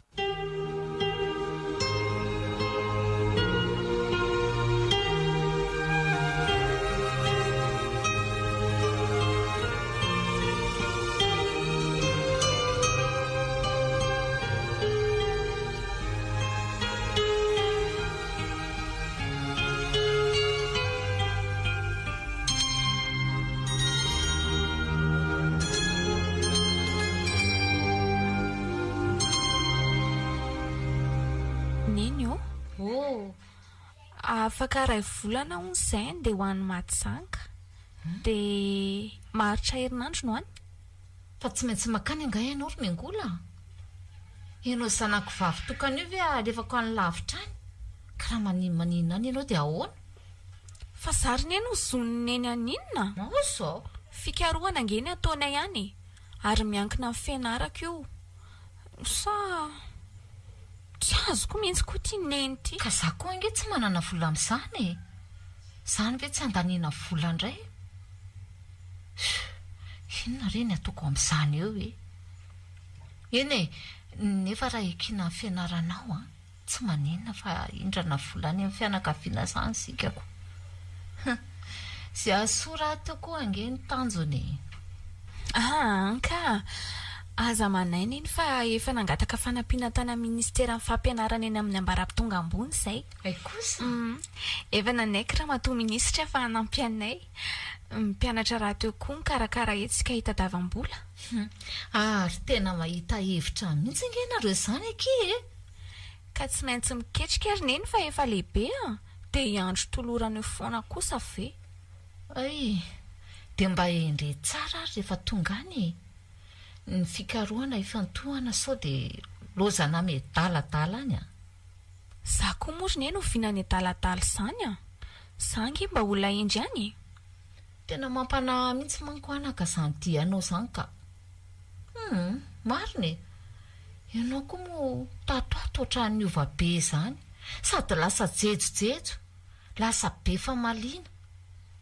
Neny ô! Oh! Afaka iray volana hono izahay handeha ho any Mahajanga. Dia maharitra herinandro no any. Fa tsy maintsy mankany angaha ianao ry Mengola a? Ianao zanako vavy tokana io ve alefako any lavitra any? Ka raha maninomaninona any ianao dia ahoana? Fa zary neny ho zon'ny neny haninona? Aosa! Fikarohana ange ny ataonay any e! Ary miankina amin'ny fianarako io. Sa tsy. Tsy azoko mihitsy koa ity neny ity. Ka za koa ange tsy manana vola amin'izany e! Izany ve tsy handaniana vola indray? Humm! Inona re ny ataoko amin'izany eo e? Eny e! Nefa raha ekena ny fianaranao an, tsy maninona fa hindrana vola any amin'ny fianakaviana izany isika ko! Humm! Izay hahasoa rahateo koa ange ny tanjona e! Aa ka! Aza manahy neny fa efa nangataka fanampiana tany amin'ny ministeran'ny fampianarana eny amin'ny ambaratonga ambony izay. Hay kosa! Efa nanaiky ramatoa minisitra fa hanampy anay. Ny mpianatra rahateo koa mikarakara hetsika hitadiavam-bola. Hum! Ary tena mahita hevitra mihitsy ange nareo izany akia e! Ka tsy maintsy miketrika ry neny fa efa lehibe an! Dia hiandry tolorana eo foana kosa ve? Hay! Dia mba hendre tsara ary rehefa tonga any e! Ny fikarohana ifantohana sao dia lozana miadaladala any an! Za koa moa ry neny oviana niadaladala izany an! Za ange mba olona hendry ihany e! Tena mampanahy mihitsy manko anaka izany dianao izany ka! Humm! Marina e! Ianao koa moa tato ato ohatran'ny niova be izany, sady lasa jejojejo, lasa be famaliana,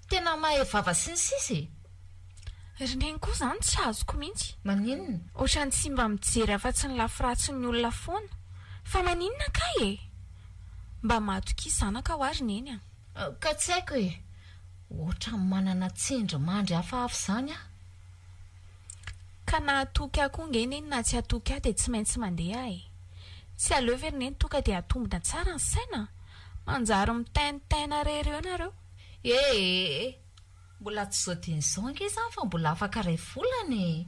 tena mahay vava sy ny sisa e! Ry neny koa izany tsy azoko mihitsy. Maninona? Ohatran'ny tsy mba mijery afa-tsy ny lafiratsin'ny olona foana. Fa maninona kay e? Mba matokia zanaka hoa ry neny a! Ka tsy haiko e! Ohatran'ny manana tsindry mandry hafahafa izany aho. Ka na hatoky ahy koa nge neny na tsy hatoky ahy dia tsy maintsy mandeha aho e! Tsy aleo ve ry neny tonga dia atombina tsara ny saina? Manjary mitaintaina rery eo nareo. Ee! Mbola tsy izao dieny izao ange izany fa mbola afaka iray volana e!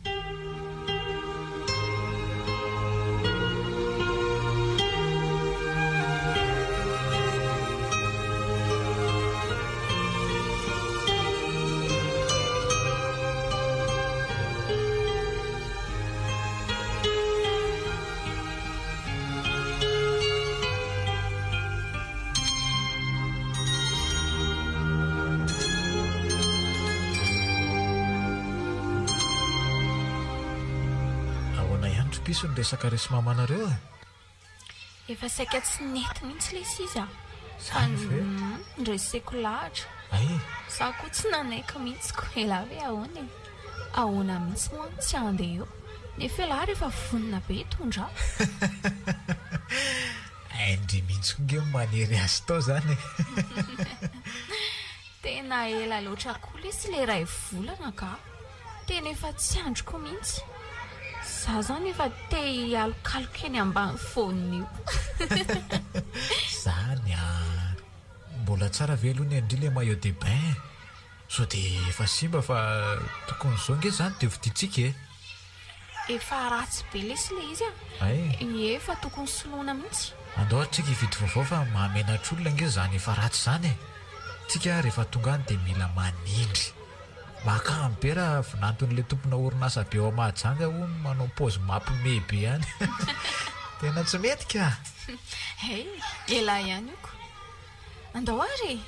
Ahoana ihany ry piso ny resaka resy mamanareo e? Efa saika tsy nety mihitsy lesy izy a! Fa Zany ve? noreseko lahatra. Hay e! Za koa tsy nanaiky mihitsy ko elah ve ahoana e? Ahoana mihitsy moa no tsy handeha eo? Nefa elah ary efa vonona be hitondra ahy. Hain-dry mihitsy koa nge ny manery azy tao zany e! Tena ela loatra koa lesy le iray volana ka! Tena efa tsy andriko mihitsy. Za zany efa te hialokaloka eny ambany voanio. Zany an! Mbola tsara ve aloha ny an-dry le maillot de bain e? Sao dia efa simba fa tokony izao nge izany dia hovidiantsika e! Efa ratsy be lesy le izy a! Hay! Ie, efa tokony soloina mihitsy. Andao ary tsika hividy vaovao fa mahamenatr'olona ange izany efa ratsy izany e! Tsika rehefa tonga any dia mila manindry. Mahakamo be raha vinanton'ilay tompona orinasa be ao Mahajanga hono manao paozy mampime be any. Tena tsy mety ka! Hay! Elah ihany io ko! Andao ary e!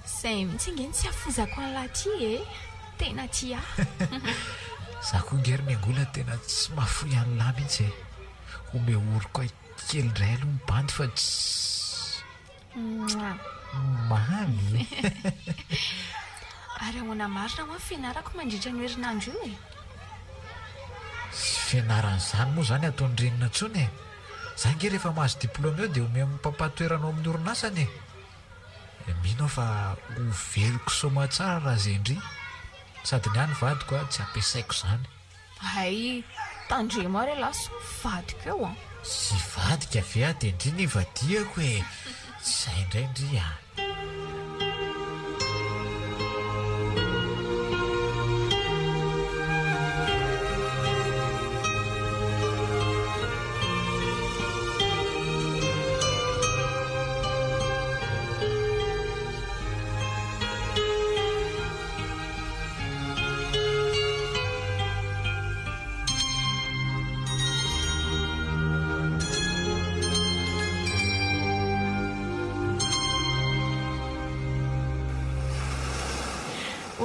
Izay mihitsy ange no tsy hafozako an'lah ty e! Tena tia ahy. Za koa nge ry Miangola tena tsy mahafoy an'lah mihitsy e! Omeo oroka kely indray aloha ny bandy fa tsy. Mouah. Mamy. Ary ahoana marina hoa ny fianarako mandritra an'io herinandro io e? Tsy fianarana izany moa izany ataon'ny renina intsony e! Za nge rehefa mahazo diplôme eo dia omen'ny papa toerana ao amin'ny orinasany e! Mino aho fa ho veloko soamatsara raha ze ndry. Sady ny ahy ny vadiko a, tsy ampiasaiko izany. Hay, tandremo ary ialahy sao mivadika eo an! Tsy hivadika ve aho dia ndry no hivadihako e! Tsy izay indray ndry a!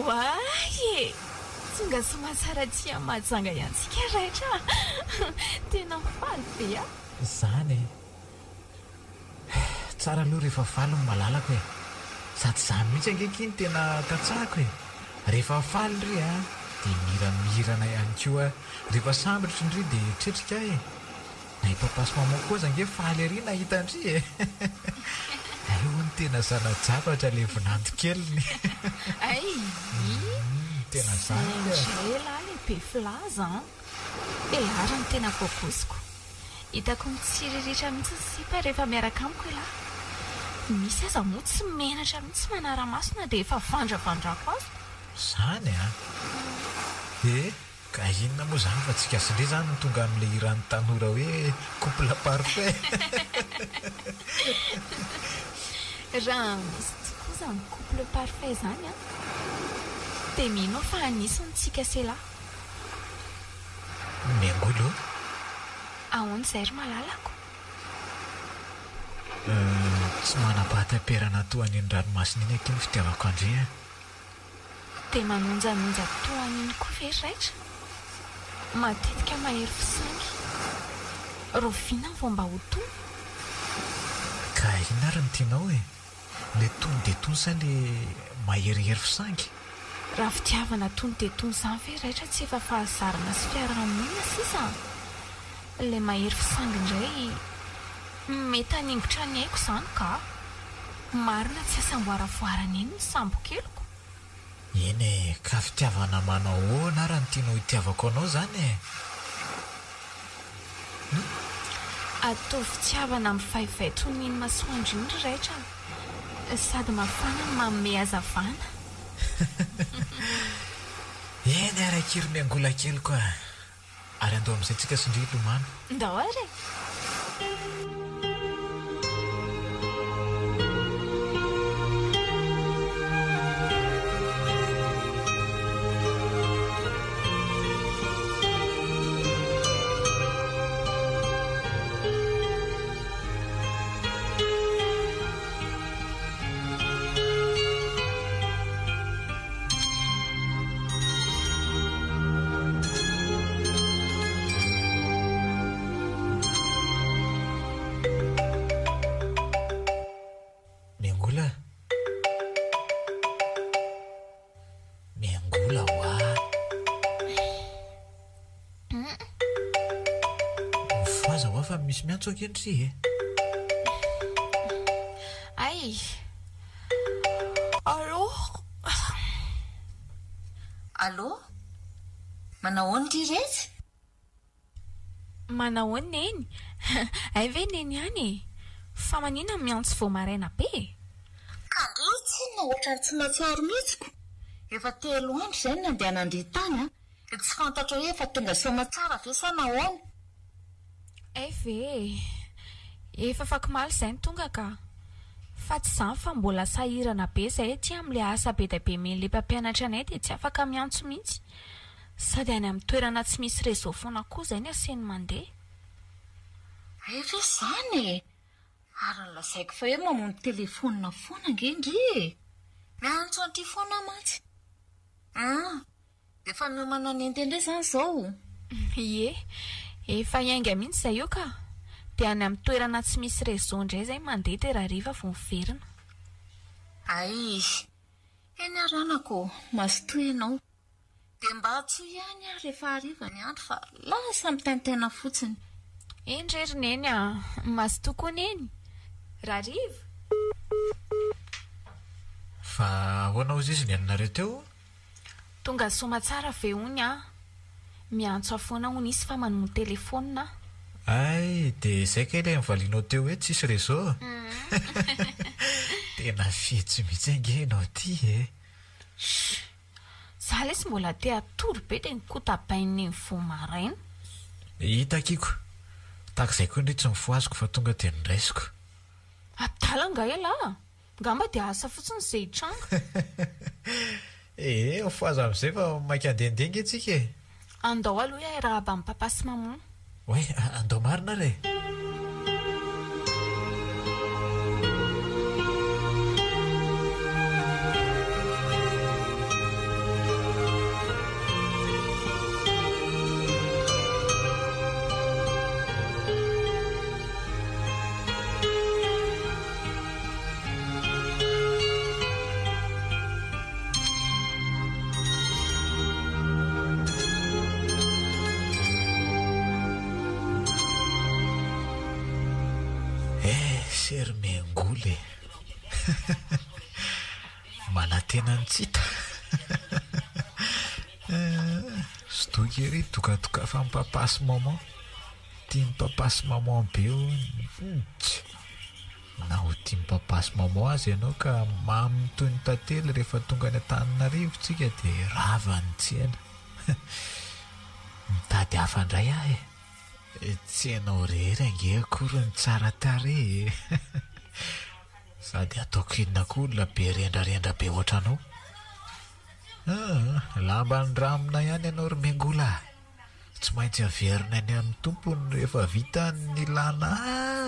Oay e! Tonga soamatsara aty amin'ny Mahajanga ihany tsika raitra a! Tena faly be aho. Izany e! Tsara aloha rehefa faly ny malalako e! Sady izany mihitsy ange akia no tena katsahako e! Rehefa faly ndry a, dia miramirana ihany koa, rehefa sambatra ndry dia tretrika aho e! Na i papa sy maman koa aza ange faly ery nahita an-dry e! Hay hono tena zana-javatra ilay vinanto keliny! Hay! Tena zany ka! Zay indray elah ilay be filaza an! Elah ary no tena voagosiko. Hitako mitsiriritra mihitsy ny sipa rehefa miaraka amiko elah. Misy aza moa tsy menatra mihitsy manara-maso na dia efa vandravandrako aza. Zany an! Eh! Ka inona moa zany fa tsika sy ndry zany no tonga amin'ilay hiran'ny tanora hoe couple parfait. Raha misy tokoa zany couple parfait zany an! Dia mino aho fa anisany tsika sy elah. Miangoly ô! Ahoana izay ry malalako? Euh, tsy manam-pahataperana toa an'iny ranomasina iny akia ny fitiavako an-dry a! Dia manonjanonja toa an'iny koa ve ry raitra? Matetika mahery fisaingy. Rahoviana vao mba ho tony? Ka inona ary no tianao e? Le tony dia tony sa le maherihery fisangy? Raha fitiavana tony dia tony izany ve raitra tsy efa fahazarana sy fiarahamonina sisa a! Ilay mahery fisangy indray mety haningotra ny aiko izany ka! Marina tsy asamboaravoarana eny ny sambokeliko. Eny e, ka fitiavana manao ahoana ara no tianao hitiavako anao izany e? Hum? Ataovy fitiavana mivaivay toy ny iny masoandro iny ry raitra a! Sady mafana no manome hazavana. Eny ary akia ry miangola keliko a! Ary andao amin'izay tsika sy ndry hilomano. Ndao ary e! Miangola. Miangola hoa. Mifohaza hoa fa misy miantso ange ndry e. Ay. Allô? Allô? Manahoana ry retsy? Manahoana Neny? Hay ve Neny ihany e? Fa maninona no miantso vao maraina be e? Ka ndry tsinona ohatran'ny tsy mahatsiaro mihitsy ko! Efa telo andro izay no nandehanan-dry tany an! Tsy fantatro hoe efa tonga soamatsara ve sa nahoana? Hay ve e! Efa afakomaly izay no tonga ka! Fa tsy izany fa mbola sahirana be izahay aty amin'ilay asa be dia be omen'ilay mpampianatra anay dia tsy afaka miantso mihitsy. Sady any amin'ny toerana tsy misy réseau foana koa izay ny asainy mandeha. Hay ve izany e! Ary nolazaiko fa hoe mamono telefaonina foana ange ndry e! Miantso an-dry foana aho mantsy. An! Dia efa miomana hanendy indray izany izao? Ie, efa hiainga mihitsy izay io ka! Dia any amin'ny toerana tsy misy réseau indray izay mandeha dia rahariva vao miverina. Hay! Eny ary anaka ô, mazotoa ianao. Dia mba antsoy ihany aho rehefa hariva ny andro fa lasa mitaintaina fotsiny. Eny re ry Neny a! Mazotoa koa Neny! Rahariva! Fa ahoana hozy izy nihainonareo teo? Tonga soamatsara ve hono aho? Miantso ahy foana hono izy fa mamono telefaonina aho. Hay, dia izay kay ilay nivalianao teo hoe tsisy réseau? Tena fetsy mihitsy ange ianao ity e! Chut! Za lesy mbola te hatory be dia nikotabain'i Neny vao maraina. Hita akiko. Tahaka izay koa ndry tsy nifohaziko fa tonga dia noraisiko. Adala angaha ialahy? Ngamba dia asa fotsiny izay hitranga. Ee, mifohaza amin'izay fa maika handehandeha ange tsika e! Andao aloha hiarahaba an'i Papa sy Maman. Oay, andao marina ary e! Ise ry Miangola e! Manantena ny tsy hita. Zoky ery dokatokafan'i papa sy maman. Tian'i papa sy maman be hono. Na ho tian'i papa sy maman aza ianao ka mamy toy ny tantely rehefa tonga any Antananarivo tsika dia rava ny tsena. Mitady hafa indray aho e. Tsy ianao irery ange akory no tsara tarehy e. Sady ataoko inona koa olona be rendrarendra be ohatranao. Aa, lamba andramina ihany ianao ry Mengola a! Tsy maintsy averina any amin'ny tompony rehefa vita ny nilana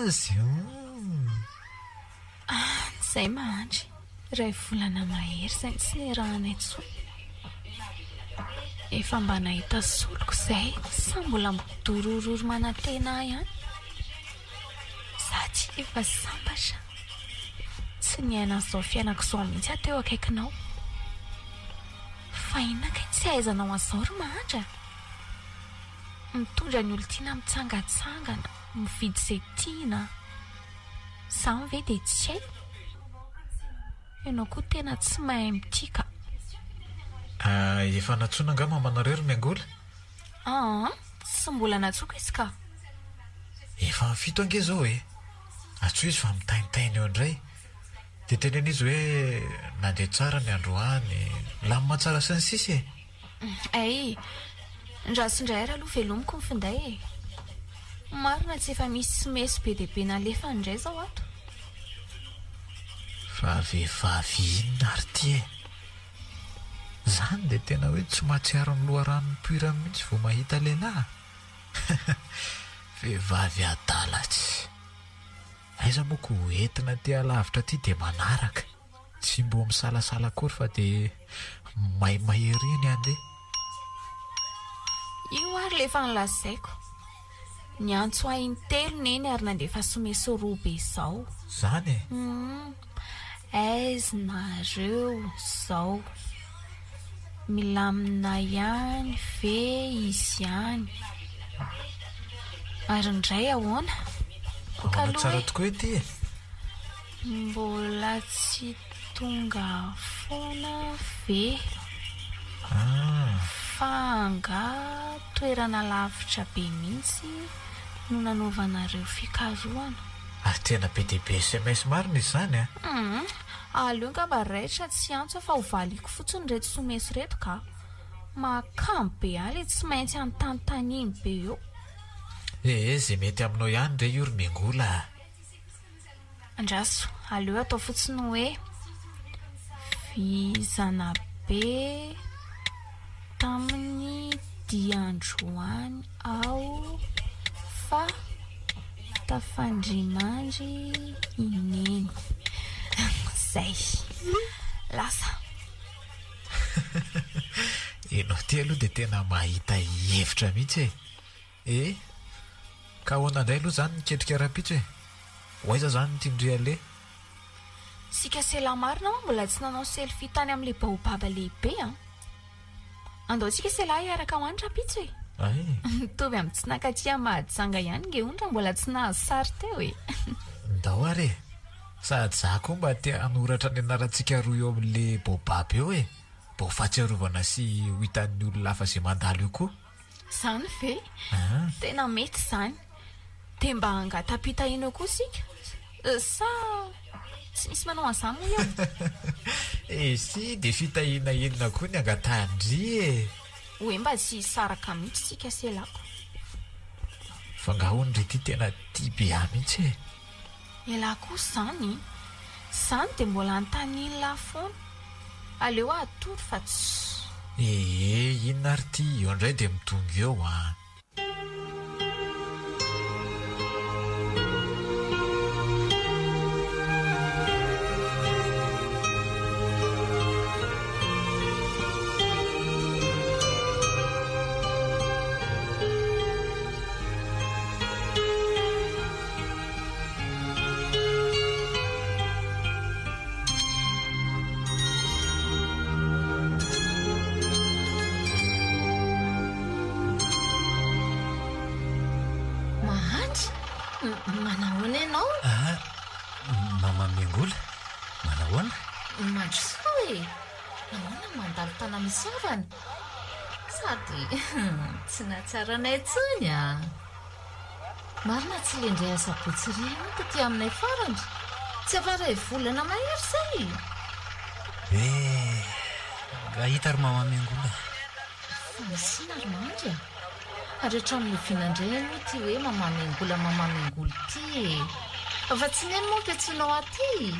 azy. Hum. Ah, izay mahandry. Iray volana mahery izay tsy niarahanay intsony. Efa mba nahita soloko izay sa mbola midorororo manantena ahy ihany? Za tsy efa sambatra. Tsy niaina an'izao fiainako izao mihitsy aho teo akaikinao. Fa inona kay tsy ahaizanao an'izao ry mahantra? Mitondra ny olon-tiana mitsangantsangana, mividy izay tiana. Izany ve dia tsy haiko? Ianao koa tena tsy mahay mitia ka. Efa nantsoina angaha mamanareo ry Miangola? Aa, tsy mbola nantsoiko izy ka. Efa amin'ny fito ange izao e! Antsoy izy fa mitaintaina eo indray. Dia teneno izy hoe nandeha tsara ny androany, milamina tsara sy ny sisa e! Hay, ndraso indray ary aloha velomiko ny finday e! Marina tsy efa misy sms be dia be nalefany indray izao ato. Fa vehivavy inona ary ity e? Izany dia tena hoe tsy mahatsiaro ny loharano nipoirany mihitsy vao mahita lehilahy. Vehivavy adala tsy. Aiza moa ko entina aty alavitra aty dia manaraka. Tsy mbo misalasala akory fa dia maimay ery ny handeha. Io ary le efa nolazaiko. Niantso ahy intelo neny ary nandefa someso roa be izao. Zany e? Humm. Aiz nareo zao? Milamina ihany ve izy any? Ary indray ahoana? Ahoana tsara tokoa ity e? Mbola tsy tonga foana ve? Fa angaha toerana lavitra be mihitsy no nanaovanareo fikarohana? Ary tena be dia be sms marina izy izany an! Humm, aleo angamba raitra tsy hiantso aho fa ho valiako fotsiny ireto someso ireto ka! Mahakamo be ahy ilay tsy maintsy anontanintaniany be eo. Ee, izay mety aminao ihany re io ry Miangola a! Andraso, aleo atao fotsiny hoe vizana be tamin'ny dia androany aho fa tafandrimandry i Neny. Zay. Lasa. Ianao ity aloha dia tena mahita hevitra mihitsy e! Eh! Ka ahoana indray aloha izany ny ketrika rahampitso e? Ho aiza izany ny tian-dry aleha? Isika sela marina moa mbola tsy nanao selfie tany amin'ilay baobab lehibe an! Andao tsika sela hiaraka ho any rahampitso e! Ay! Mitovy amin'ny tsy nankaty à Mahajanga ihany nge hono raha mbola tsy nahazo sary teo e! Ndao ary e! Sady za koa mba te hanoratra ny anarantsika roa eo amin'ilay baobab eo e! Mba ho fahatsiarovana sy ho hitan'ny olona hafa izay mandalo eo koa. Izany ve? Tena mety izany. Dia mba hangatam-pitahiana eo koa isika? Sa tsy misy manao an'izany moa eo? Eh si, dia fitahiana inona koa ny angatahan-dry e? Hoe mba tsy hisaraka mihitsy isika selako. Fa angaha hono ry ity tena tia be ahy mihitsy e? Elah kosa izany. Izany dia mbola anontanian'lah foana. Aleo aho hatory fa tsy. Ee, inona ary ity? Eo indray dia midongy eo an! Mahantra? Manahoana ianao? Ah, Mama Miangola, manahoana? Mandrosoa e! Nahoana no mandalo tana misy havana? Sady tsy nahatsiaro anay intsony an! Marina tsy le ndray asabotsy ry ianao taty aminay farany? Tsy efa iray volana mahery izay? Eh! Nga hita ry Mama Miangola. Fa misy inona ry Mandry a? Ary hatramin'ny oviana indray aloha ity hoe Mama Miangola Mama Miangola ity e? Fa tsy neny moa ampiantsoinao ahy ity?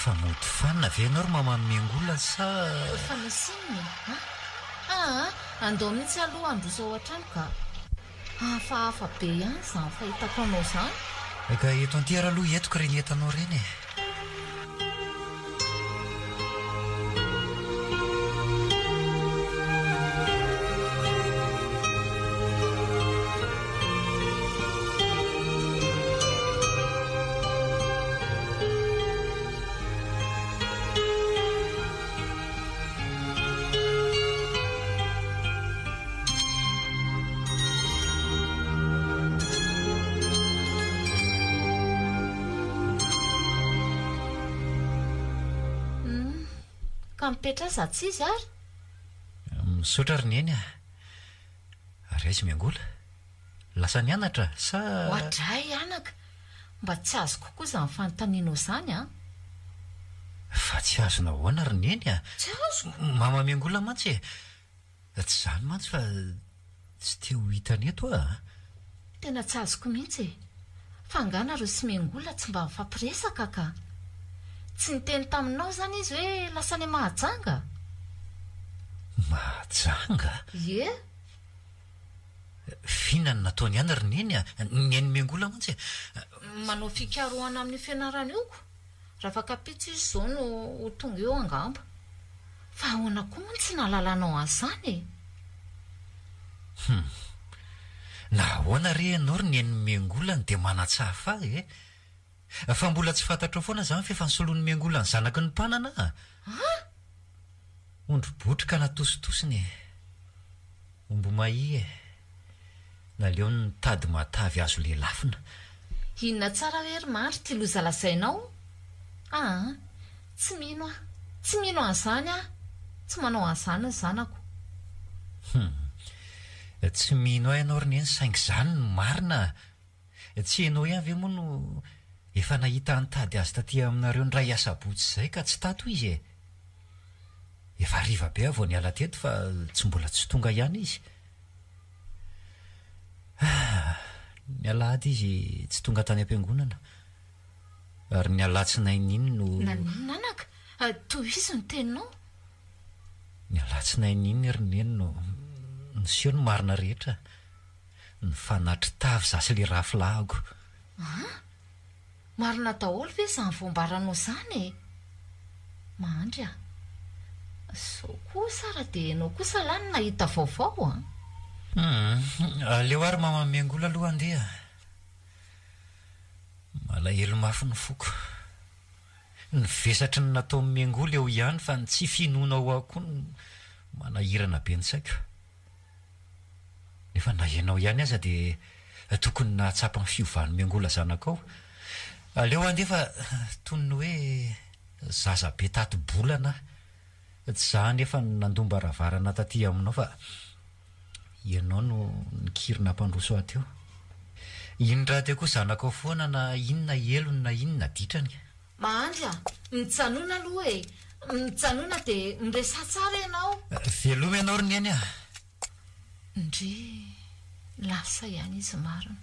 Fa mody fanina ve ianao ry Mama Miangola sa. Fa misy inona e? A? Aa! Andao mihitsy aloha handroso ao an-trano ka! Hafahafa be ihany izany fahitako anao izany. Ka eto anty ary aloha entiko ireny entanao ireny e! Humm, ka mipetraha za tsy izy ary. Misaotra ry Neny a! Ary aiza i Miangola? Lasa nianatra sa. Oadray anaka! Mba tsy azoko koa izany fanontanianao izany an! Fa tsy azonao ahoana ry Neny a! Tsy azoko! Mama Miangola mantsy e! Tsy izany mantsy fa tsy te ho hitany eto aho a! Tena tsy azoko mihitsy e! Fa angaha nareo sy Miangola tsy mba mifampiresaka ka? Tsy niteny taminao izany izy hoe lasa any Mahajanga? Mahajanga? Ie! F'inona no nataony any ry Neny a? Neny Miangola mantsy e! Manao fikarohana amin'io fianarana io ko! Rafakapitso izy izao no ho tonga eo angamba. Fa ahoana koa moa no tsy nahalalanao an'izany e? Hum. Na ahoana re ianao ry Neny Miangola no dia manatsafa ahy e? Fa mbola tsy fantatrao foana izany f'efa nosoloin'i Miangola ny zanaky ny mpanana a! An! Ondry botry ka natositosiny e! Omby mahia e! Naleony nitady matavy azo lelafina. Inona tsara hoe ry Mandry ity loza lazainao? Aa! Tsy mino aho! Tsy mino an'izany aho! Tsy manao an'izany ny zanako. Hum! Tsy mino ahy ianao ry Neny saingy izany no marina a! Tsy ianao ihany ve moa no efa nahita nitady azy taty aminareo indray asabotsy izay ka tsy tato izy e? Efa hariva be aho vao niala teto fa tsy mbola tsy tonga ihany izy. Ah, ny alahady izy tsy tonga tany am-piangonana. Ary ny alatsinainy iny no. Naninona anaka? Tohizo ny teninao. Ny alatsinainy iny ry neny no niseho ny marina rehetra. Nifanatri-tavy za sy le rafilahako. An! Marina daholo ve izany voambaranao izany e? Mahandry a! Sao kosa ary dia ianao kosa lahy no nahita vaovao an! Hum, aleo ary mama miangola aloha andeha. Malahelo mafy ny foko. Ny vesatry ny nataon'i Miangola eo ihany fa ny tsy finoanao ahy koa no manahirana be ny saiko. Nefa na ianao ihany aza dia tokony nahatsapa ny fiovan'i Miangola zanakao. Aleo handeha fa toy ny hoe zaza be tati-bolana aho. Tsy izaho anefa no nandom-baravarana taty aminao fa ianao no nikiry nampandroso ahy teo. Iny rahateo koa zanakao foana na inona helony na inona ditrany. Mahandry a! Mijanona aloha e! Mijanona dia miresaha tsara ianao. Veloma ianao ry Neny a! Ndry, lasa ihany izy marina.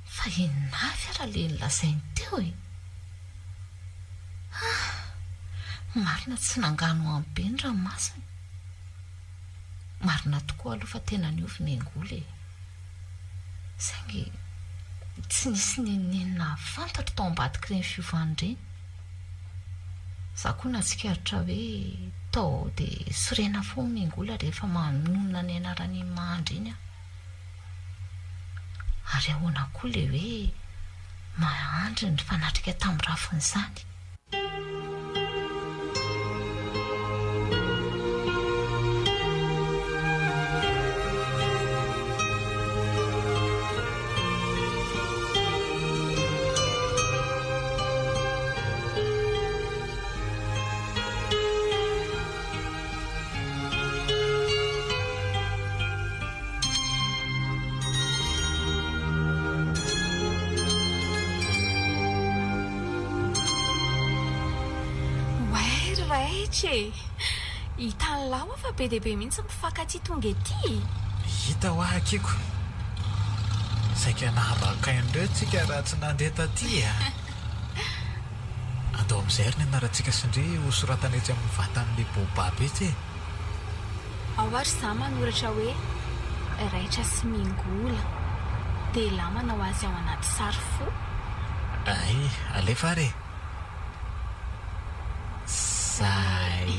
Fa inona avy ara le nolazainy teo e? Ah! Marina tsy nanganohano be ny ranomasony. Marina tokoa aloha fa tena niovy Miangola e! Saingy tsy nisy n'inon'inona fantatro tao ambadik'ireny fiovana ireny. Izaho koa nahatsikaritra hoe tao ao dia sorena foana Miangola rehefa manonona ny anaran'iny Mahandry iny aho. Ary ahoana koa ilay hoe Mahandry nifanatrika tamin'ny rafiny izany? Raitra e! Hitan'lah hoa fa be dia be mihitsy ny mpifankatia tonga ety e! Hita hoa akiko. Saika nahabakain'ireo tsika raha tsy nandeha taty a! Andao amin'izay ary ny anarantsika sy ndry ho soratana etsy amin'ny vatan'ilay baobab etsy e! Ao ary za manoratra hoe Raitra sy Mingola dia elah manao azy ao anaty sary fo. Ay, alefa ary e! Zay!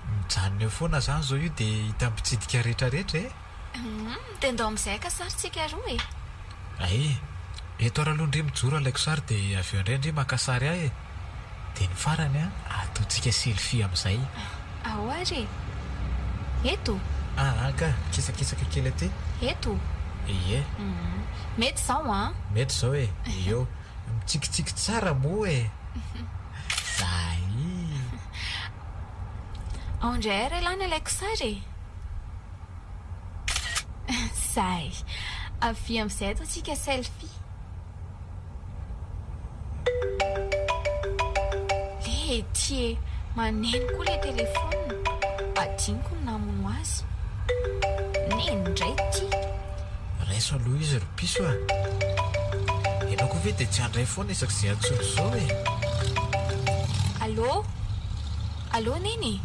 Mijanona eo foana zany zao io dia hitan'ny mpitsidika rehetrarehetra e! Humm, dia ndao amin'izay haka sary tsika roa e! Ay, eto ary aloha ndry mijoro alaiko sary dia avy eo indray ndry maka sary ahy e! Dia ny farany an, ataontsika selfie amin'izay. Ao ary e! Eto? Aa ka, mikisakisaka kely aty. Eto? Ie. Humm, mety izao an! Mety izao e! Eo. Mitsikitsiky tsara moa e! Zay! Ao indray ary elah ny alaiko sary e! Zay. Avia amin'izay ataontsika selfie. Lety e! Maneno koa ilay telefaonina. Adinoko ny namono azy. Neny indray ity. Raiso aloha izy ry piso a! Ianao koa ve dia tsy handray foana isak'izay antsoiko izao e? Allô? Allô Neny e?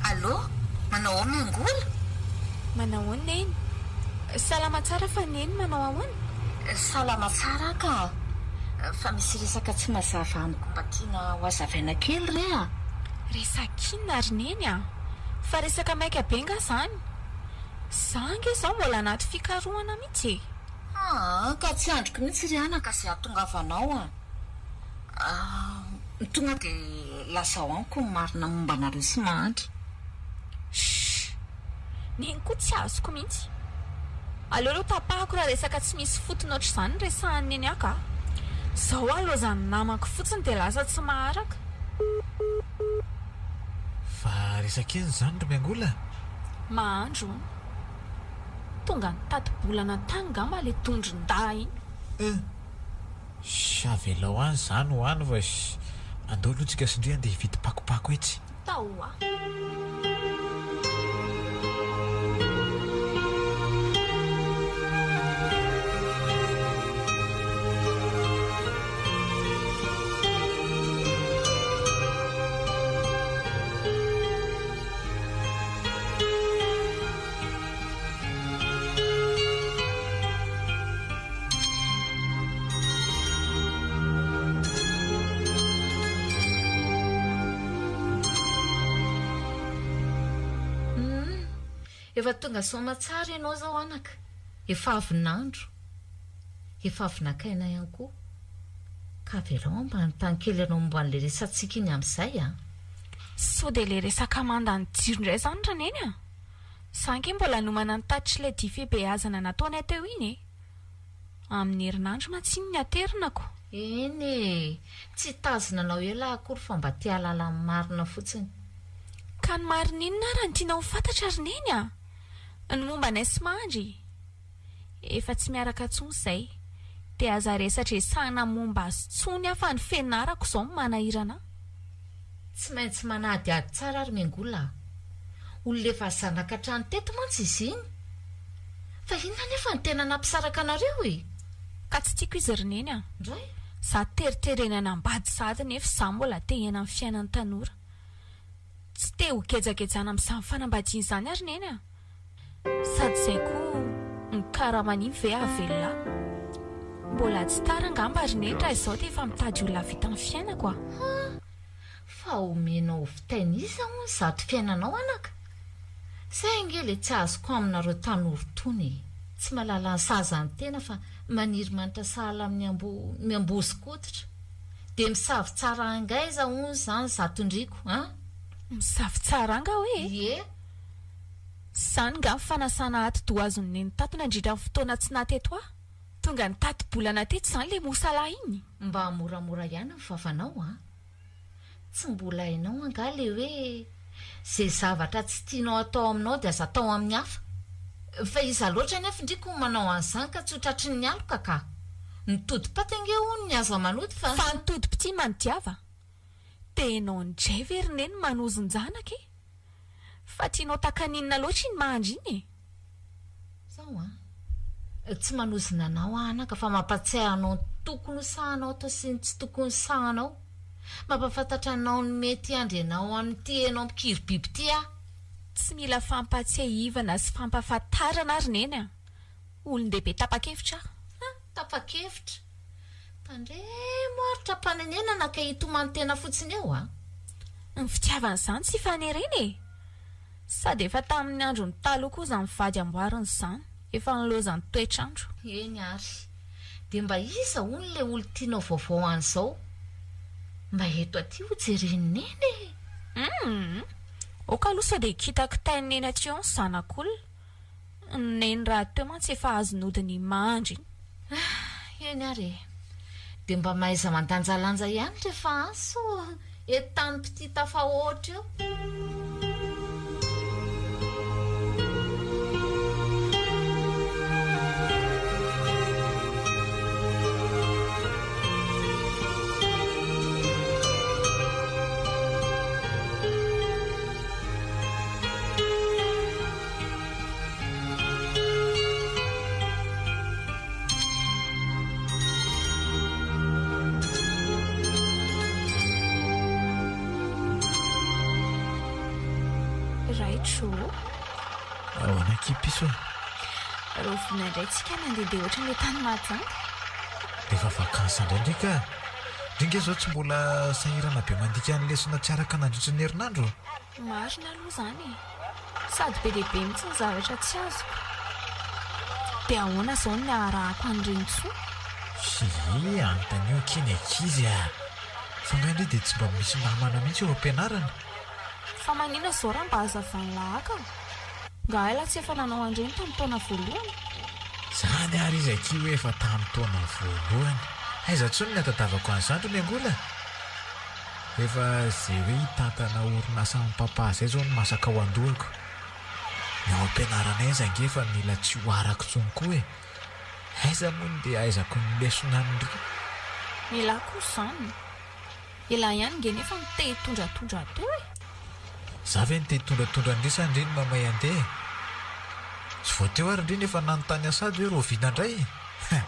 Allô, manao ahoana Miangola? Manao ahoana Neny? Salama tsara fa Neny manao ahoana? Salama tsara aho ka! Fa misy resaka tsy mazava amiko mba tiana ho hazavaina kely re a! Resaka inona ry Neny a? Fa resaka maika be nga zany? Za ange zao mbola anaty fikarohana mihitsy e! Aa, ka tsy andriko mihitsy ry anaka izay hahatongavanao a! Tonga dia lazao amiko ny marina momba anareo sy Mahantra. Shh! Neny koa tsy azoko mihitsy. Aleo aloha tapahako raha resaka tsy misy fotony ohatr'izany no resahan'i Neny ahy ka. Zao aho lozan'ny namako fotsiny dia lasa tsy maharaka. Fa resaka inona izany ry Miangola? Mahandro hono. Tonga nitati-bolana tany ngamba ilay dondron-dahy iny. Euh! Shh avelao any zany ho any fa shh andao aloha tsika sy ndry andeha hividy pakopako etsy. Tao hoa. Humm, efa tonga soamatsara ianao izao anaka, efa avy nandro, efa avy naka aina ihany koa. Ka avelao aho mba hanontany kely anao momba an'ilay resatsika iny amin'izay an! Sao dia ilay resaka mandan'ny jiro indray izany Raneny a! Za ange mbola nomana ny tatitr'ilay dia fibeazana nataonay teo iny e! Amin'ny herinandro mantsy iny ny aterinako. Eny e! Tsy hitazona anao ela aho akory fa mba te hahalala ny marina fotsiny. Ka ny marina inona ara no tianao ho fantatra ry Neny a? Ny momba anay sy Mandry? Efa tsy miaraka intsony izay. Dia aza resadresahina momba azy intsony aho fa ny fianarako izao no manahirana ahy. Tsy maintsy manadihady tsara ary Miangola a! Olona efa zanaka hatrany teto mantsy izy iny. Fa inona anefa no tena nampisaraka anareo e? Ka tsy tiako izy ry Neny a! Ndray? Za teriterena hanambady sahady nefa za mbola te hiaina ny fiainan'ny tanora. Tsy te ho gejagejana amin'izany fanambadiana izany aho ry Neny a! Sady izay koa ny karaman'iny ve hahavelona ahy? Mbola tsy tara angamba ry Neny raha izao dia efa mitady olona hahavita ny fiainako a! Ha! Fa omenao ho vitain'iza hono izato fiainanao anaka? Zay ange le tsy azoko aminareo tanora itony e! Tsy mahalala ny sazan'ny tena fa maniry manitra sahala amin'ny amboa miambozon-koditra. Dia misavitsara angaiza hono izany izato ndriko an? Misavitsara anga hoe? Ie! Izany nga ny fanasana atidoha azon'i Neny tato nandritra ny fotoana tsy naha teto ahy? Tonga nitati-bolana teto izany ilay mosalahy iny? Mba moramora ihany ny vavanao an! Tsy mbola hainao angaha ilay hoe izay zavatra tsy tianao atao aminao dia aza atao amin'ny hafa? Fa iza loatra anefa ndry ko manao an'izany ka tsy ho tratry ny aloka ka! Ny todi-paty ange hono ny aza manody fa. Fa ny todi-pitia manodiava! Dia enao ndray ve ry neny manozon-janaka e? Fa tianao takaninina loatra iny mahandry iny e? Zao an! Tsy manozona anao aho anaka fa mampatsiahy anao ny tokony ho sahanao atao sy ny tsy tokony sahanao. Mampahafantatra anao ny mety hiandry anao amin'ity enao mikiry biby ity aho. Tsy mila fampatsiahivana sy fampahafantarana aho ry neny a! Olon-dehibe tapa-kevitra aho. Ha! Tapa-kevitra? Tandremo ary tra-panenenana ka hitomany tena fotsiny eo a! Ny fitiavana izany tsy ifanerena e! Sady efa tamin'ny andron'ny taloha koa izany vady amboarina izany, efa nilaozan'ny toetr'andro. Eny ary. Dia mba iza hono ilay olon-tianao vaovao any izao? Mba eto aty ho jeren'i Neny e! Humm! Aoka aloha sao dia kitakitain'i Neny aty eo ny zanak'olona. Neny rahateo mantsy efa azon'odiny mandry iny. Eny ary e! Dia mba mahaiza mandanjalanja ihany rehefa any sao entanim-pitia tafahoatra eo. Raitro ô. Ahoana akia piso e? Rahoviana indray tsika nandehandeha ohatran'ilay tany Mahajanga? Rehefa vacances indray ndry ka! Ndry nge zao tsy mbola sahirana be mandika ny lesona tsy araka nandritra ny herinandro? Marina aloha izany e! Sady be dia be mihitsy ny zavatra tsy azoko. Dia ahoana izao ny haharahako an'ireny intsony? Hii, anontanio akia ny ankizy a! Fa nga ndry dia tsy mba misy namana mihitsy eo am-pianarana? Fa maninona izao raha mba hazavan'i Lahaka? Nga ela tsy efa nanao an'ireny tamin'ny taona voalohany? Izany ary izy akia hoe efa tamin'ny taona voalohany. Aiza intsony ny hatadavako an'izany ry Miangola? Efa ze hoe hitantana orinasa an'i papa zay zao no masaka ao andohako. Ny ao ampianarana aiza ange efa mila tsy ho arako tsony koa e. Aiza moa no dia ahaizako ny lesona an'ry. Elah koa zany. Elah ihany nge nefa no te hitondratondra teo e. Za ve no te hitondratondra an-dry sa ndry no mamay andeha e. Tsy vao teo ary ndry no efa nanontany ahy sady hoe rahoviana indray e.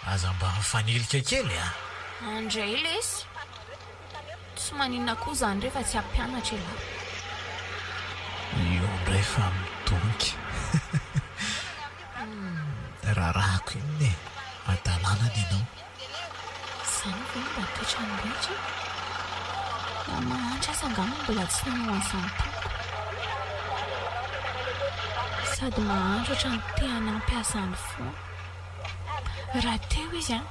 Aza mba mifanilika kely a! Andray lesy! Tsy maninona koa izany rehefa tsy hampianatra ialahy. Io indray fa midongy. Rarahako inona e! Hadalana ny anao. Izany ve no mba toetran'ny rehetra e? Na mahantra aza angamba mbola tsy nanao an'izany tamiko. Sady mahantra ohatran'ny te hanampy ahy izany foana. Raha teo izy an,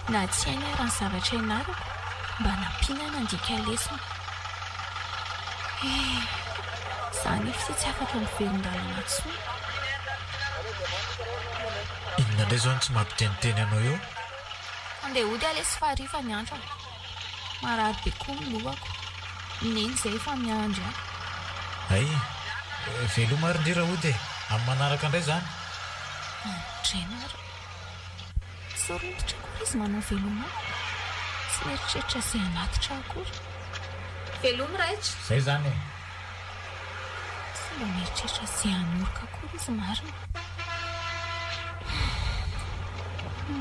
na tsy hainy ary ny zavatra ianarako, mba nampiana nandika lesona. Eh, za anefa ity tsy afaka miverin-dalana intsony. Inona indray izao no tsy mampiteniteny anao eo? Andeha hody aho lesy fa hariva ny andro a. Marary be koa ny lohako. Neny izay efa miandry ahy. Hay, veloma ary ndry Raody e! Amin'ny manaraka indray izany. Andrena ary. Tsy rototra akory izy manao veloma ahy. Tsy mieritreritra izay hanatitra ahy akory. Veloma raitra. Izay izany e! Tsy mba mieritreritra izay hanoroka akory izy marina.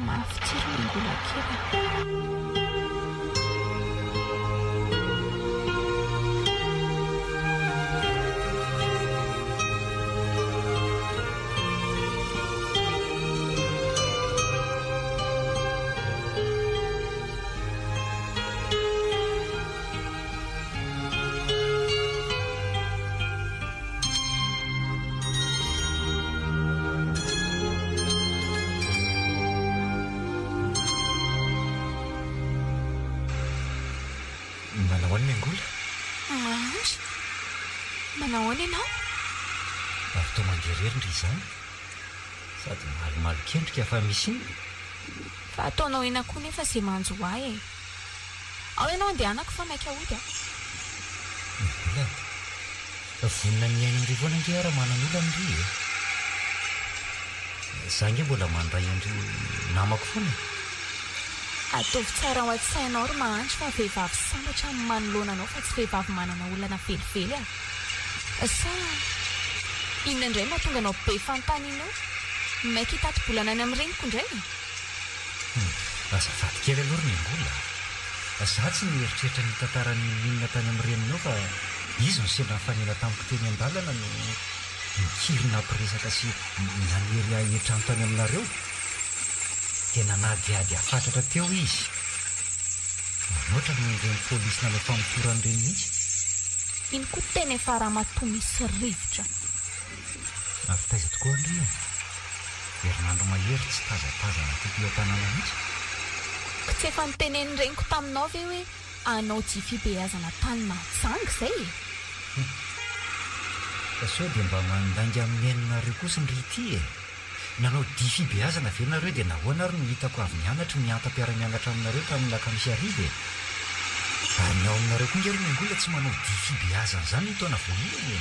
Mafy ity ry Angola kely a. Manao ahoana Miangola? Mahandry. Manao ahoana ianao? Ary toa mandeha irery ndry izany? Sady malomalok'endrika fa misy inona? Fa ataonao inona koa nefa izay manjo ahy e? Ao ianao andehanako fa maika hody aho. Mbola vonona ny hiaina an-dry foana ange aho raha manan'olana ndry e! Za ange mbola mandray an-dry namako foana e! Ataovy tsara ao an-tsainao ry Mahandry fa vehivavy sambatra no manoloana anao fa tsy vehivavy manana olana velively a! Sa inona indray no mahatonga anao be fanontaniana eo? Maika hitati-bolana any amin'ny reniko indray? Hum, azafady kely aloha ry Miangola a! Za tsy nieritreritra ny hitantara n'inon'inona tany amin'ny reninao fa izy no sendra nifanena tamiko teny an-dalana no nikiry nampiresaka sy nanery ahy hiantrano tany aminareo. Dia nanadihady hafatratra teo izy. Manoatra noho ireny polisy nanao famotorana ireny mihitsy. Iny koa tena efa ramatoa misy rivotra. Avy taiza tokoa ndry e? Herinandro mahery tsy tazatazana teto an-tanàna mihitsy. Ko tsy efa notenenin'ny reniko taminao ve hoe hanao dia fibeazana tany Mahajanga izay e? Hum. Sao dia mba mandainga amin'ny neninareo kosa ndry ity e? Nanao dihy fibeazana ve nareo dia nahoana ary no hitako avy nianatra mihanta mpiara-mianatra aminareo tamin'ny lakamisy hariva e? Ary ny ao aminareo koa nge ry Mengola tsy manao dihy fibeazana izany ny taona voalohany e!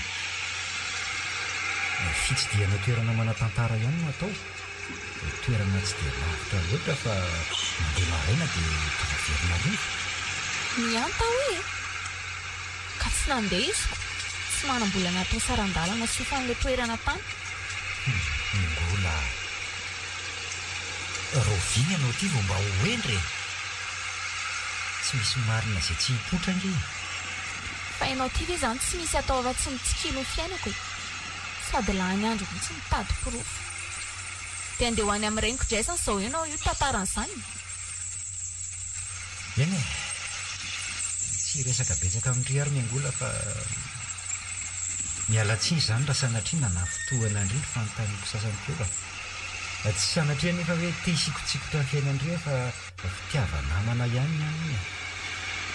Fitsidihana toerana manan-tantara ihany no atao, toerana tsy dia lavitra loatra fa mandeha maraina dia tafaverina hariva. Mihanta hoy e! Ka tsy nandeha izy ko! Tsy manam-bola natao saran-dalana sy hofan'ilay toerana tany. Hum, Ngola a! Rahoviana ianao ity vao mba ho hendry e? Tsy misy marina izay tsy hipoitra ange e! Fa ianao ity ve izany tsy misy atao afa-tsy mitsikilo ny fiainako e? Sady lany andro mihitsy mitady porofo. Dia andeha ho any amin'ny reniko indray izany izao ianao io tantaran'izany? Eny e! Tsy hiresaka betsaka amin-dry ary Miangola fa miala tsiny izany raha sanatria nanafintohina an-dry ny fanontaniako sasany teo ka. Tsy sanatria anefa hoe te hisikotsikotra ny fiainan-dry aho fa fitiava-namana ihany ny an'ny e!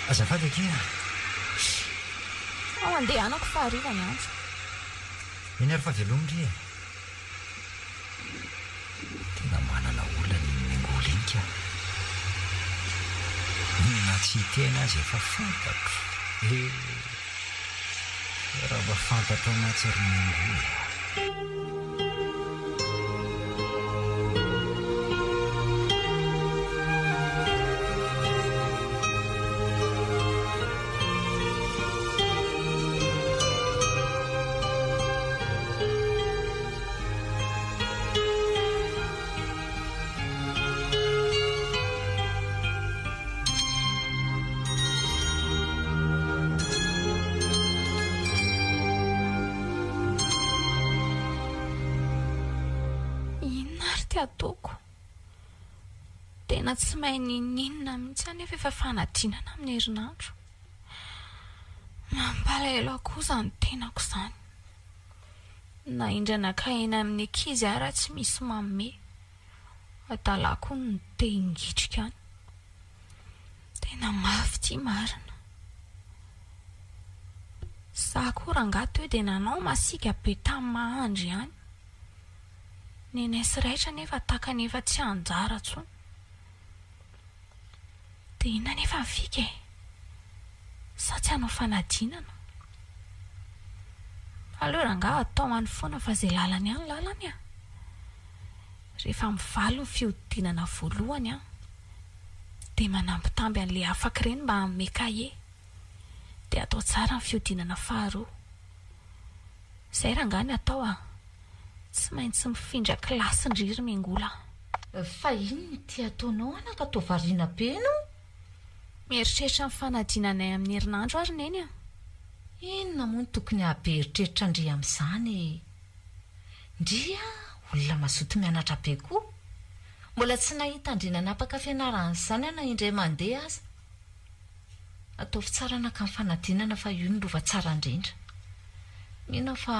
Azafady akia! Ao andehanako fa hariva ny andro. Eny ary fa velomy ry e! Tena manana olana iny Mengola iny ka. Na tsy hiteny aza efa fantatro e! Raha mba fantatrao mantsy ry Mengola. Inona ary ty ataoko? Tena tsy mahay n'inon'inona mihitsy aho nefa efa fanadinana amin'ny herinandro. Mampalahelo ahy koa izany tenako izany. Na indrana kahena amin'ny ankizy ara tsy misy manome. Adalako hono ny te hingitrika any. Tena mafy ity marina. Za koa rangahy teo dia nanao masiaka be tamin'ny mahandry ihany. Nenay sy raitra anefa takany efa tsy anjara intsony. Dia inona anefa ny fika e? Sa tsy hanao fanadinana? Aleo rangahy atao any foana fa izay lalany any lalany a! Rehefa mivaly ny fihodinana voalohany an, dia manambitamby an'ilay afaka ireny mba hanome kahie. Dia atao tsara ny fihodinana faharoa. Izay rangahy ny atao a! Tsy maintsy mifindra kilasy ndry ry Mengola a! Fa inona ity ataonao anaka toa variana be ianao? Mieritreritra ny fanadinanay amin'ny herinandro ary Neny a! Inona moa no tokony hahabe eritreritra ndry amin'izany e? Ndry a, olona mazoto mianatra be koa. Mbola tsy nahita ndry nanapaka fianarana izany aho na indray mandeha aza. Ataovy tsara anaka ny fanadinana fa io no lova tsara indrindra. Mino aho fa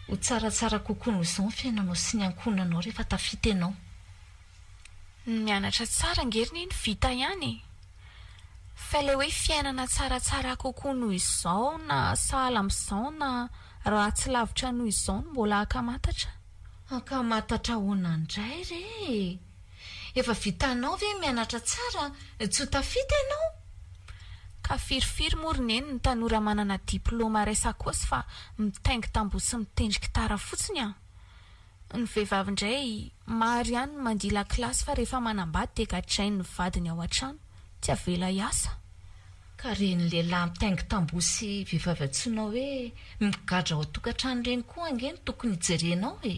ho tsaratsara kokoa noho izao ny fiainanao sy ny ankohonanao rehefa tafita ianao. Ny mianatra tsara ange ry neny vita ihany e! Fa ilay hoe fiainana tsaratsara kokoa noho izao na sahala amin'izao na ratsy lavitra noho izao no mbola ankamatatra. Ankamatatra ahoana indray re e? Efa vitanao ve mianatra tsara tsy ho tafita ianao? Ka firifiry moa ry neny ny tanora manana diploma iray sakaosy fa mitaingi-tamboho sy mitendry gitara fotsiny an! Ny vehivavy indray, maro ihany ny mandia lakilasy fa rehefa manambady dia gadrain'ny vadiny ao an-trano, tsy avela hiasa. Ka ireny lehilahy mitaingin-tamboho sy vehivavy antsoina hoe migadra ao an-tokantrano ireny koa ange no tokony hijerenao e!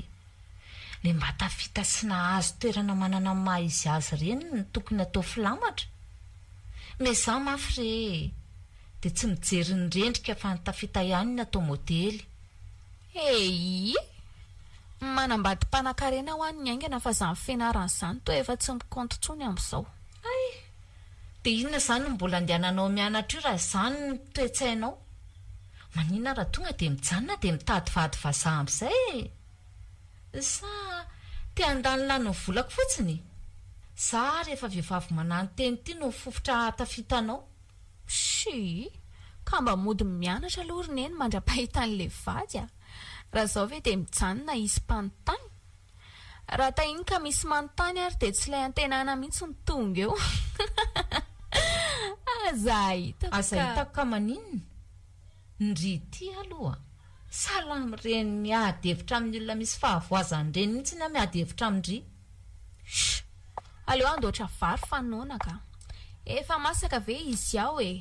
Le mba tafita sy nahazo toerana manana ny maha izy azy ireny no tokony atao filamatra. Miezaha mafy re e! Dia tsy mijery ny rendrika fa ny tafita ihany no atao modely. Eii! Manambady mpanakarena hoa ny haingana fa zany fianarana zany toa efa tsy mi-compte tsony amzao. Hay! Dia inona izany no mbola andehananao mianatra io raha izany ny toe-tsainao? Maninona raha tonga dia mijanona dia mitady vady vazaha amin'izay e? Sa te handanilany ny volako fotsiny? Za ary efa vehivavy mananontena ity no mifofotra hahatafita anao. Pshii! Ka mba mody mianatra aloha ry neny mandra-pahitan'ilay vady a! Raha izao ve dia mijanona hisy mpanontany? Raha tahiny ka misy manontany ary dia tsy ilay antenana mihitsy no tonga eo. Aza hitako ka. Aza hitako ka maninona? Ndry ity aloha sahala amin'ireny miady hevitra amin'ny olona misy fahavoazana ireny mihitsy aho miady hevitra amin-dry. Shh! Aleo handoatra vary fa noana ka. Efa masaka ve izy ao e?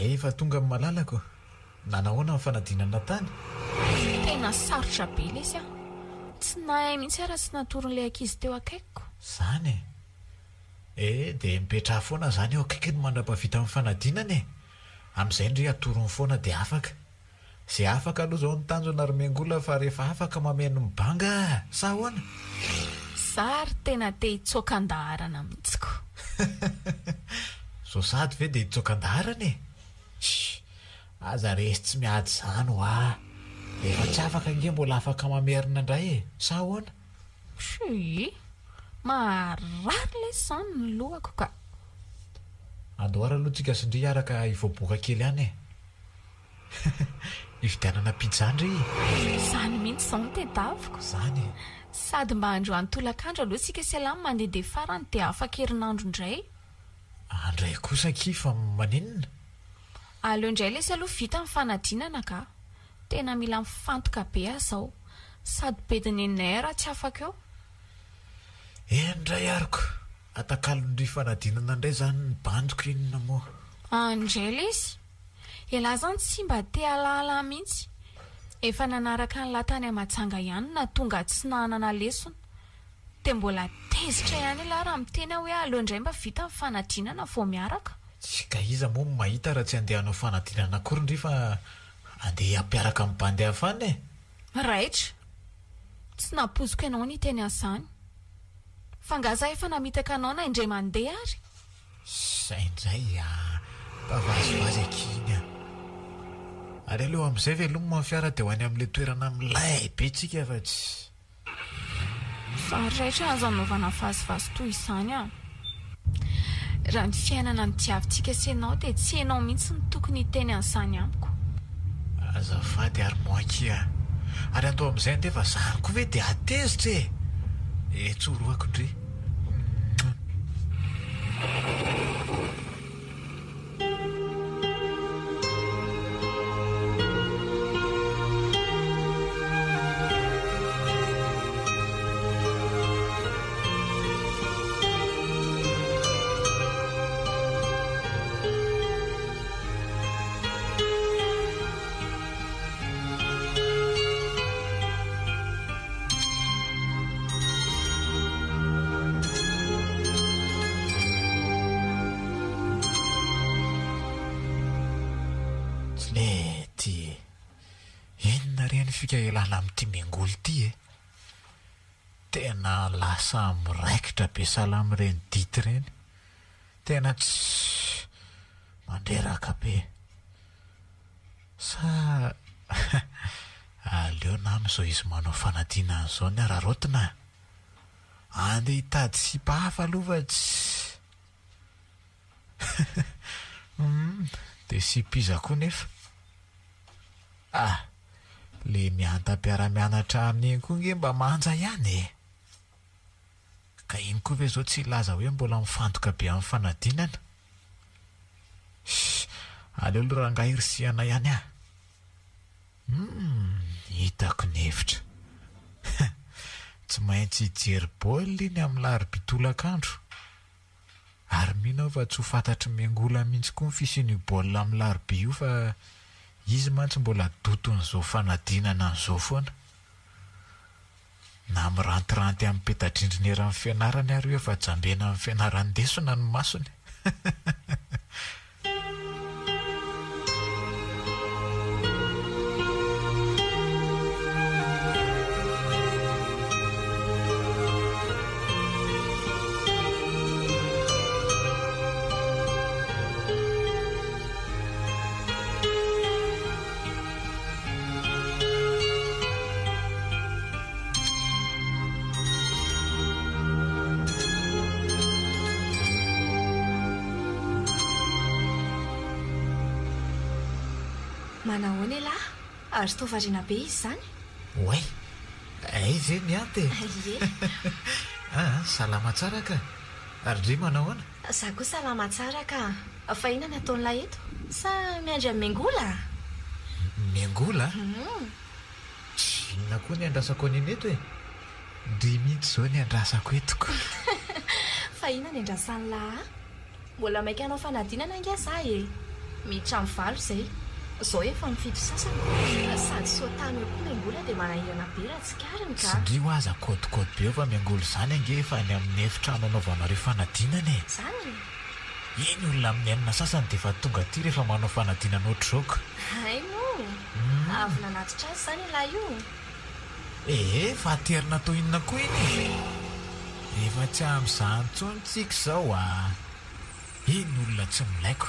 Efa tonga ny malalako. Nanahoana ny fanadinana tany? Tena sarotra be lesy a! Tsy nahay mihitsy aho raha tsy natoron'ilay ankizy teo akaikiko. Zany e! Eh, dia mipetraha foana izany eo akaikiny mandra-pahavita ny fanadinana e! Amin'izay ndry atorony foana dia afaka. Izay afaka aloha izao no tanjona ry Miangola fa rehefa afaka mameno ny banga a! Sa ahoana? Za ary tena te hitsoaka an-daharana mihitsy ko. Zao sahady ve dia hitsoaka an-daharana e? Shh! Aza resy tsy miady izany hoa! Rehefa tsy afaka ange mbola afaka mamerina indray e! Sa ahoana? Tsia! Marary lesy izany ny lohako ka! Andao ary aloha tsika sy ndry hiaraka hivoaboaka kely any e! Hividianana pizza ndry e! Izany mihitsy izao no tedaviko. Izany e! Sady mba androany tolakandro aloha tsika sy ialahy mandehandeha farany dia afaka herinandro indray. Andray kosa akia fa maninona? Aleo indray lesy aloha vita ny fanadinana ka! Tena mila mifantoka be aho izao. Sady bedin'i raha tsy afaka eo. Eny indray ary ko! Atakalon-dry fanadinana indray izany ny bandiko inona moa? Any indray lesy! Elah zany tsy mba te hahalala mihitsy. Efa nanaraka an'lah tany Mahajanga ihany no nahatonga tsy nahanana lesona. Dia mbola tezitra ihany elah raha miteny aho hoe aleo indray mba vita ny fanadinana vao miaraka. Tsy ka iza moa no mahita raha tsy andeha hanao fanadinana akory ndry fa andeha hampiaraka amin'ny bandy hafa any e! Raitra! Tsy nampoiziko ianao niteny an'izany. Fa nga za efa namitaka anao na indray mandeha ary? Zay indray a! Mba vazivazy akia iny a! Ary aleo amin'izay velomina ny fiara dia ho any amin'ilay toerana milay be tsika fa tsy. Fa raitra aza anaovana vazivazy toy izany a! Raha ny fiainana notiavintsika sy ianao dia tsy ianao mihitsy no tokony hiteny an'izany amiko. Azafady ary moa akia a! Ary andao amin'izay andeha fa zany koa ve dia hatezitra e! Eh tsorohako ndry. Mouah. Tsy mety e! Inona re ny fika ialana amin'ity Mengoly ity e? Tena lasa miraikitra be sahala amin'ireny dity ireny. Tena tsy mandreraka be. Sa aleo nama izao izy manao fanadinana izao ny araraotina a! Andeha hitady sipa hafa aloha fa tsy Humm dia sipa iza koa nefa? Ah! Le mihanta mpiara-mianatra aminy iny koa nge mba manja ihany e! Ka iny koa ve izao tsy hilaza hoe mbola mifantoka be amin'ny fanadinana? Shh! Aleo aloha rangahy hirisihana ihany ah! Humm! Hitako ny hevitra. Tsy maintsy hijery baolina iny amin'ny larobia tolakandro. Ary mino aho fa tsy ho fantatr'i Miangola mihitsy koa ny fisian'io baolina amin'ny larobia io fa izy mantsy mbola doton'izao fanadinana an'izao foana. Na mirantiranty amin'ny peta-drindrina eran'ny fianarany ary io efa jambena amin'ny fianaran-desona ny masony. Manahoana elah? Ary toa variana be izy izany? Oay! Hay ve miaty e! Ie. Aa, salama tsara ka! Ary ndry manahoana? Za koa salama tsara ka! Fa inona ny ataon'lah eto? Sa miandry an'i Mengola? Mengola? Tsy inona koa ny andrasako an'iny eto e! Ndry mihitsy izao ny andrasako eto ko! Fa inona ny andrasan'lah ahy? Mbola maika hanao fanadinana ange za e! Miditra amin'ny valo izay. Izao efa amin'ny fito sasany. Sady sao tany eo koa Mengola dia manahirana be raha tsikariny ka! Tsindrio aza kaodikaody be eo fa Mengola izany ange efa any amin'ny efitrano anaovanareo fanadinana e! Izany? Eny olona amin'ny enina sasany dia efa tonga aty rehefa manao fanadinana ohatr'izao ka! Hay moa! Avy nanatitra azy izany ialahy io? Ee, fa aterina atao inona koa iny e? Efa tsy amin'izany intsony tsika izao a! Iny olona tsy milaiko.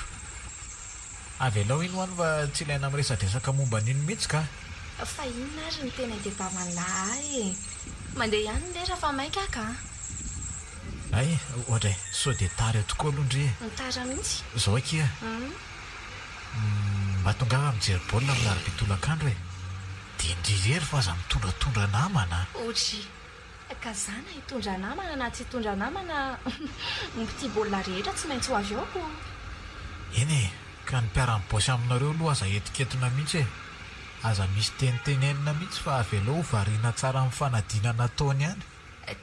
Avelao iny ho any fa tsy ilaina miresadresaka momba an'iny mihitsy ka! Fa inona ary no tena idebavan'lah ahy e? Mandeha ihany ny lera fa maika aho ka! Hay, oadray, sao dia tara eo tokoa aloha ndry e! Tara mihitsy. Izao akia. Mba tongava mijery baolina amin'ny alarobia tolakandro e! Dia ndry irery fa aza mitondratondra namana a! Ohatry, ka za na hitondra namana na tsy hitondra namana, ny mpitia baolina rehetra tsy maintsy ho avy ao ko! Eny e, ka ny mpiara-mibaosy aminareo aloha aza etiketona mihitsy e! Aza misy tenitenenina mihitsy fa avelao ho variana tsara amin'ny fanadinana ataony any.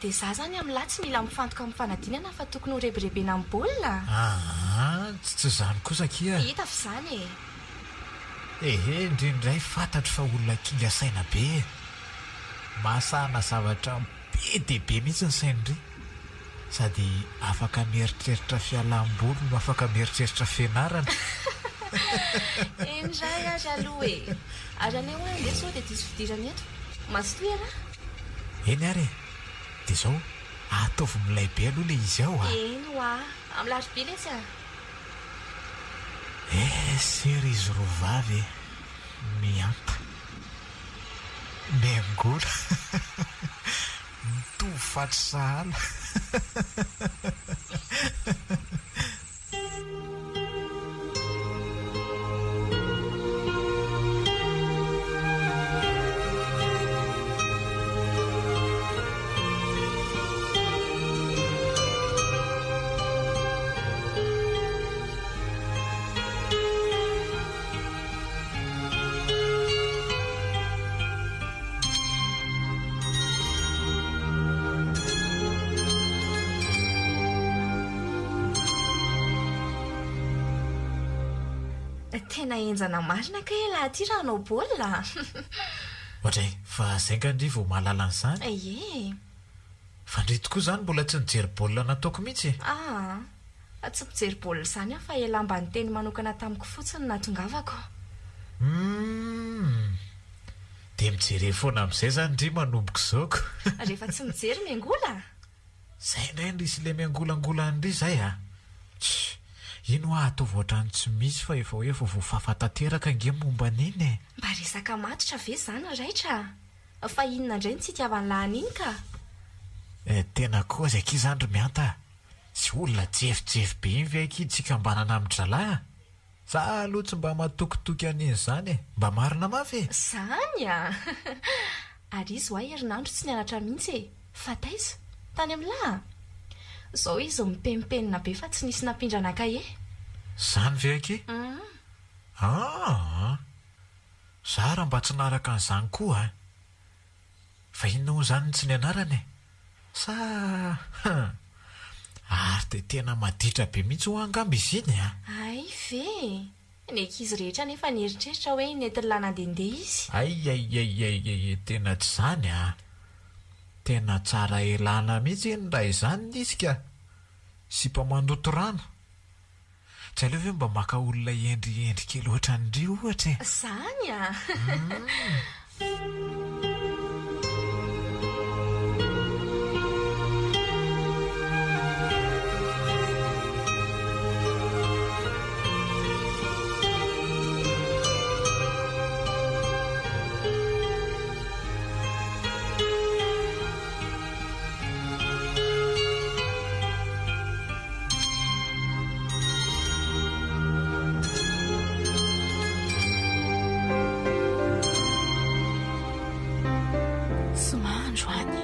Dia za zany amin'lah tsy mila mifantoka amin'ny fanadinana fa tokony ho rebirebena amin'ny baolina? Aa, tsy izany kosa akia. Hita f'izany e! Ehe, indrindray fantatro fa olona kinga saina be e! Mahasahana zavatra be dia be mihitsy ny sain-dry. Sady afaka mieritreritra fialam-boly no afaka mieritreritra fianarana. Eny ray ary aloha e! Ary aleo aho handeha sao dia diso fidirana eto. Mazotoa ialahy. Eny ary e! Dia izao, ataovy milay be aloha ilay izy ao a! Eny hoa! Amin'ny larobia letsy a! Eh! Sery izy roa vavy e! Mihanta. Miangola. Mitovy fatry sahala. Tena henjana marina kay ialahy ity raha hanao baolina a! Oadray, fa zay nga ndry vao mahalala an'izany? Ie. Fa ndry tokoa izany mbola tsy nijery baolina nataoko mihitsy e! Aa. Tsy mpijery baolina izany aho fa elah mba niteny manokana tamiko fotsiny no nahatongavako. Humm. Dia mijere foana amin'izay izany ndry manomboka izao ko. Rehefa tsy mijery miangola? Zay indray ndry sy le miangolangola ndry zay a! Tch! Iny hoa ataovy ohatran'ny tsy misy fa efa hoe efa voafafa tanteraka ange momba an'iny e! Mba resaka matotra ve izany Raitra a? Fa inona indray no tsy itiavan'lah an'iny ka? Eh, tena kozy akia izany ry Mihanta a! Tsy olona jefijefy be iny ve akia tsy ikambanana amin-dry zalahy a? Za aloha tsy mba matokitoky an'iny izany e! Mba marina mafy e! Zany a! Ary izy hoa herinandro tsy nianatra mihitsy e! Fa taiza? Tany amin'lah? Zao izy mipenimpenina be fa tsy nisy nampindrana kahie. Zany ve akia? Aa! Za raha mba tsy naharaka an'izany koa a! Fa inona hono izany no tsy nianarana e? Sa hum! Ary dia tena maditra be mihitsy ho'a angamba izy iny a! Hay ve e! Ny ankizy rehetra anefa nieritreritra hoe nentin'lah nandehandeha izy. Aiaiaiaiai tena tsy izany a! Tena tsara elana mihitsy iny raha izany nisy ka! Sipa mandoto rano! Tsy aleo ve mba maka olona hendrihendry kely ohatran'ndry ohatra e? Zany a! Zoma androany.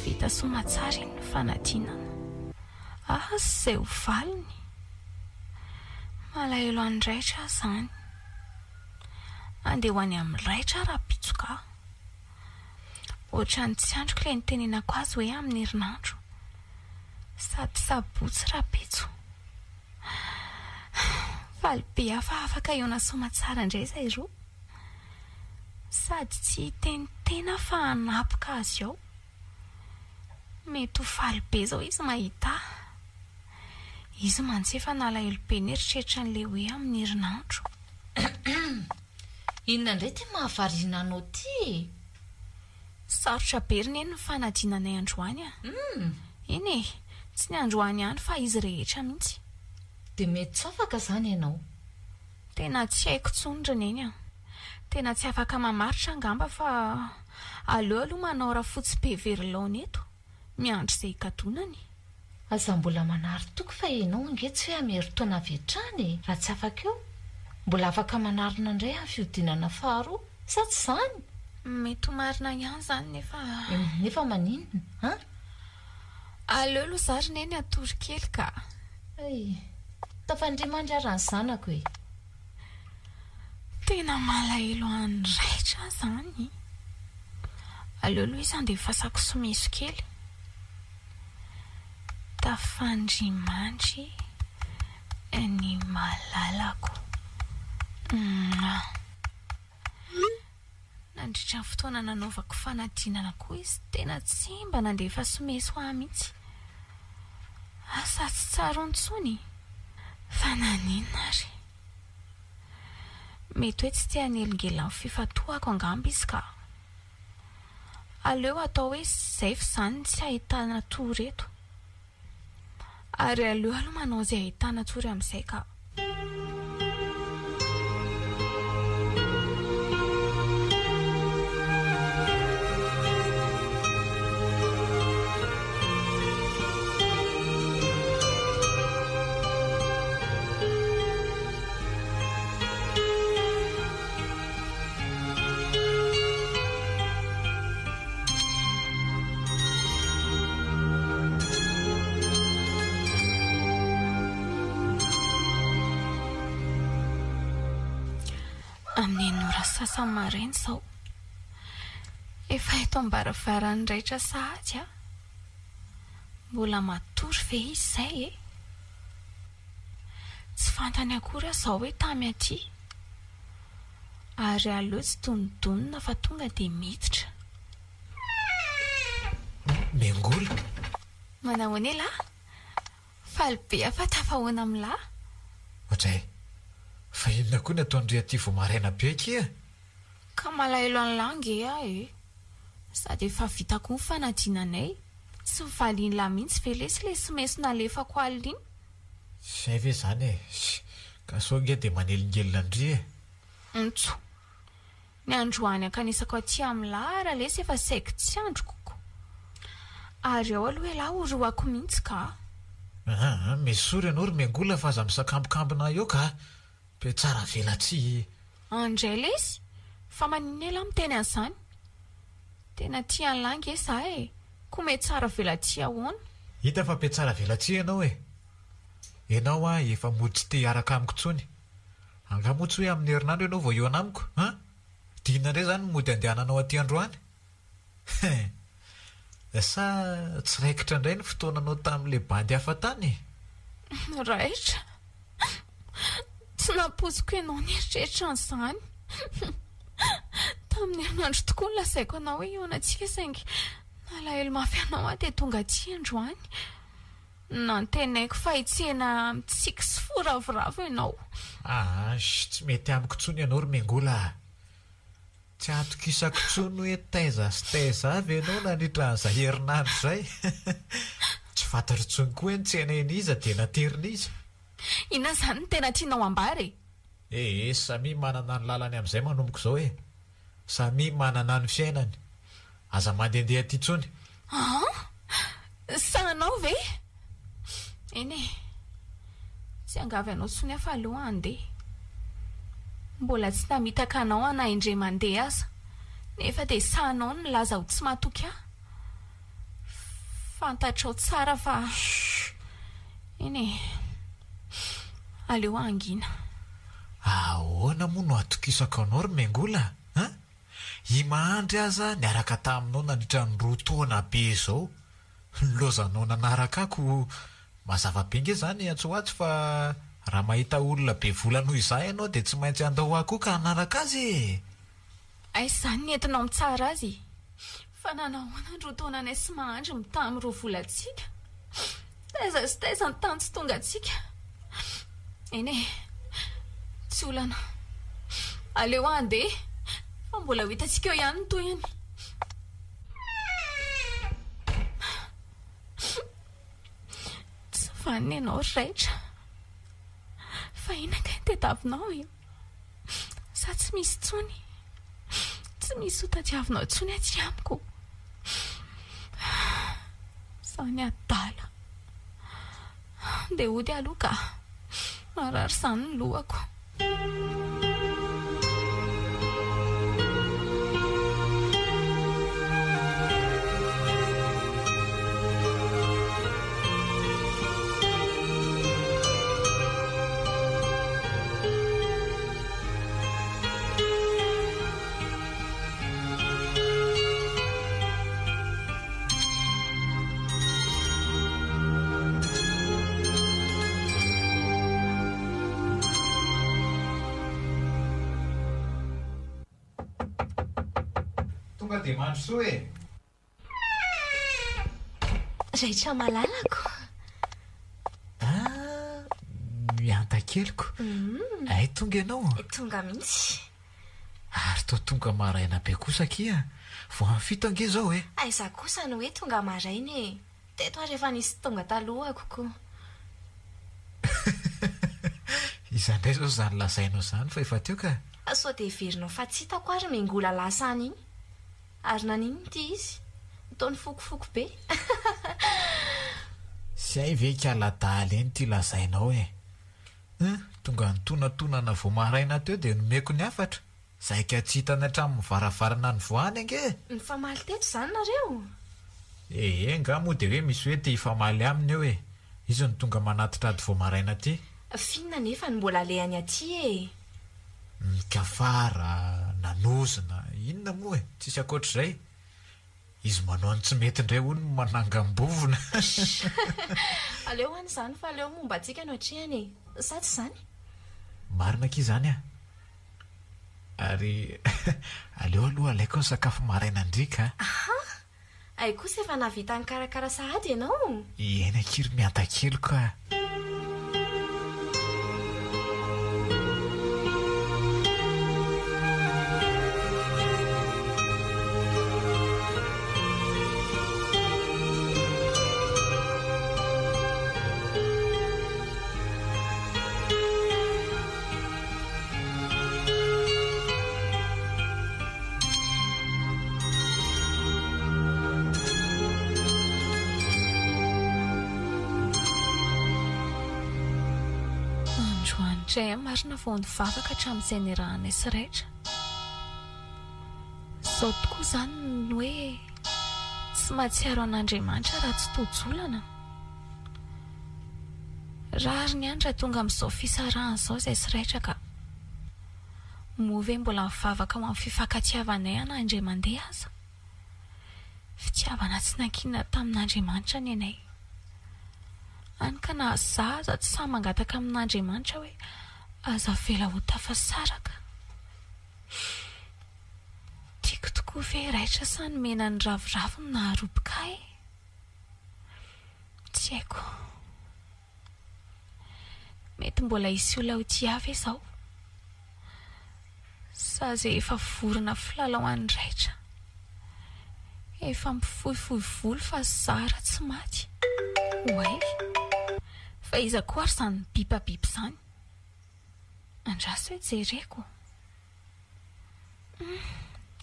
Vita soamatsara iny ny fanadinana. Asa izay ho valiny. Malahelo an'i Raitra aho izany. Andeha ho any amin'i Raitra aho rahampitso kah. Ohatran'ny tsy andriko ilay nitenenako azy hoe amin'ny herinandro. Sady sabotsy rahampitso. Faly be aho fa afaka hihaona soamatsara indray izahay roa. Sady tsy hiteniteny aho fa hanapoka azy ao. Mety ho faly be izao izy mahita ahy. Izy mantsy efa nalahelo be nieritreritra an'ilay hoe amin'ny herinandro. Inona indray ity mahavariana anao ity e? Sarotra be ry Neny ny fanadinanay androany a! Eny e, tsy ny androany ihany fa izy rehetra mihitsy. Dia mety tsy afaka izany ianao? Tena tsy haiko intsony ry Neny a! Tena tsy afaka mamaritra angamba fa aleo aloha manao rafotsy be very laona eto, miandry izay higadonany. Aza mbola manary toky fa ianao ange tsy hoe hamerin-taona avy hatrany e! Raha tsy afaka eo, mbola afaka manarina indray amin'ny fihodinana faharoa, sa tsy izany? Mety ho marina ihany izany nefa. Nefa maninona an? Aleo aloha za ry Neny hatory kely ka. Hay! Tafandria mandry ara ny zanako e! Tena malahelo an'i Raitra aho izany. Aleo aloha izy handefasako someso kely. Tafandrimandry ny malalako. Mouah. Nandritra ny fotoana nanaovako fanadinana koa izy tena tsy mba nandefa someso ahy mihitsy. Asa tsy tsaroany intsony fa naninona ary. Mety hoe tsy te hanelingelina ny fifantohako angamba izy ka. Aleo atao hoe izay f'izany tsy ahitana tory eto. Ary aleo aloha manao izay ahitana tory amin'izay ka. Amin'ny enina ora sasany maraina izao. Efa eto am-baravaran'ny raitra sahady aho. Mbola matory ve izy izay e? Tsy fantany akory aho izao hoe tamy aty. Ary aleo tsy donidonina fa tonga dia miditra. Miangola. Manahoana elah? Faly be aho fa tafahoana amin'lah. Oadray. Fa inona koa ny ataon-dry aty vao maraina be akia? Ka malahelo an'lah ange aho e. Sady efa vita koa ny fanadinanay. Tsy valian'lah mihitsy ve lesy ilay someso nalefako alina iny? Zay ve zany e! Ka sao ange dia manelingelina an-dry e! Ntso. Ny androany ankanesako aty amin'lah ra lesy efa saiky tsy andriko ko. Ary ao aloha elah horohako mihitsy ka. Aa, mesory ianao ry Miangola fa aza misakambokambona eo ka. Be tsara velatsihy. Andray lesy, fa maninona elah miteny an'izany? Tena tia an'lah ange za e, koa metsara velatsihy ahoana? Hita fa mpiatsara velatsihy ianao e! Ianao an efa mody tsy te hiaraka amiko intsony. Angaha moa tsy hoe amin'ny herinandro ianao vao hihaona amiko an? Dia inona indray izany no mody andehananao aty androany? Hein! Sa tsy raikitra indray ny fotoananao tamin'ilay bandy hafa tany e? Raitra? Tsy nampoiziko ianao nieritreritra an'izany. Tamin'ny herinandro tokoa no lazaiko anao hoe hihaona antsika saingy nalahelo mafy anao aho dia tonga aty androany. Nantenaiko fa hitsena mitsiky sy fo ravoravo ianao. Aa, tsy mety amiko intsony ianao ry Mengola a! Tsy atokisako intsony hoe taiza sy taiza avy ianao nandritra an'izay herinandro izay. Tsy fantatro intsony koa hoe nitsena an'iza dia naterin'iza. Inona izany no tena tianao ambara e? Ee, samia manana ny lalany amin'izay manomboka izao e! Samia manana ny fiainany. Aza mandehandeha aty intsony. An? Sahanao ve? Eny e. Tsy hiangavy anao intsony aho fa aleo handeha. Mbola tsy namitaka anao aho na indray mandeha aza. Nefa dia sahanao ny milaza ho tsy matoky ahy. Fantatrao tsara fa. Eny e. Aleo hangina. Ahoana moa no hatokisako anao ry Mengola a? I Mahandry aza niaraka taminao nandritra ny roa taona be izao. Nilaozanao nanaraka ahy ko mazava be nge izany atsy ho atsy fa raha mahita olona be vola noho izaho ianao dia tsy maintsy handao ahy koa ka hanaraka azy e! Aiza izany ny entinao mitsara azy e? Fa nanahoana ny roa taonanay sy Mahandry mitaha amin'ny roa volantsika? Taiza sy taiza ny tany tsy tongantsika? Eny e, tsy olana. Aleo handeha fa mbola ho hitantsika eo ihany ny tohiny. Tsy vanona ianao ry raitra. Fa inona kay no tadiavinao e? Sa tsy misy intsony? Tsy misy ho tadiavinao intsony aty amiko. Izany adala. Ndeha hody aloha ka. Marary izany ny lohako. Tonga dia mandrosoa e! Raitra malalako. Ah, mihanta keliko. Hay tonga ianao? Tonga mihitsy. Ary toa tonga maraina be kosa akia. Vao amin'ny fito ange izao e. Aiza kosa no hoe tonga maraina e. Teto ary efa nisy tonga talohako ko. Iza indray izao izany lazainao izany fa efa teo ka. Sao dia heverinao fa tsy hitako ary Mengola lasa any iny. Ary naninona ity izy? Toa nifokofoko be. Tsy hay ve ikala adala iny ity lazainao e? Hum, tonga nitonatonana vao maraina teo dia nomeko ny hafatra. Saika tsy hitany hatramin'ny varavarana nivoahany ange e! Nifamaly teto izany nareo? Ee, angaha moa dia hoe misy hoe te hifamaly aminy eo e! Izy no tonga manatitra ady vao maraina aty. F'inona anefa no mbola alehany aty e? Nikafara, nanozona, inona moa e? Tsisy ankoatr'izay. Izy manao ny tsy mety indray hono no manangam-bovona. Aleo any izany fa aleo momba antsika no atrehana e! Sa tsy izany? Marina akia izany an! Ary aleo aloha alaiko ny sakafo maraina ndry ka! Aha! Hay kosa efa nahavita nikarakara sahady ianao? Eny akia ry miantakeliko a! Indray aho marina vao nivavaka hatramin'izay niarahanay sy Raitra. Izao tokoa izany ny hoe tsy mahatsiaro an'Andriamanitra raha tsy tojo olana. Rariny ihany raha tonga amin'izao fisarahana izao izay sy Raitra ka. Moa ve mbola mivavaka ho amin'ny fifankatiavanay aho na indray mandeha aza? Fitiavana tsy nankinina tamin'Andriamanitra ny anay. Hany ka na za aza tsy sahy mangataka amin'Andriamanitra hoe aza avela ho tafasaraka. Tiako tokoa ve raitra sa ny menan'ny raviravy no naharoboka ahy e? Tsy haiko. Mety mbola hisy olona ho tia ahy ve izao? Sa izay efa vorona filalao an'i Raitra? Efa mifohifohy volo fa zara tsy maty. Oay! Fa iza koa ary izany mibipabipy izany? Andraso hoe jereko. Hum,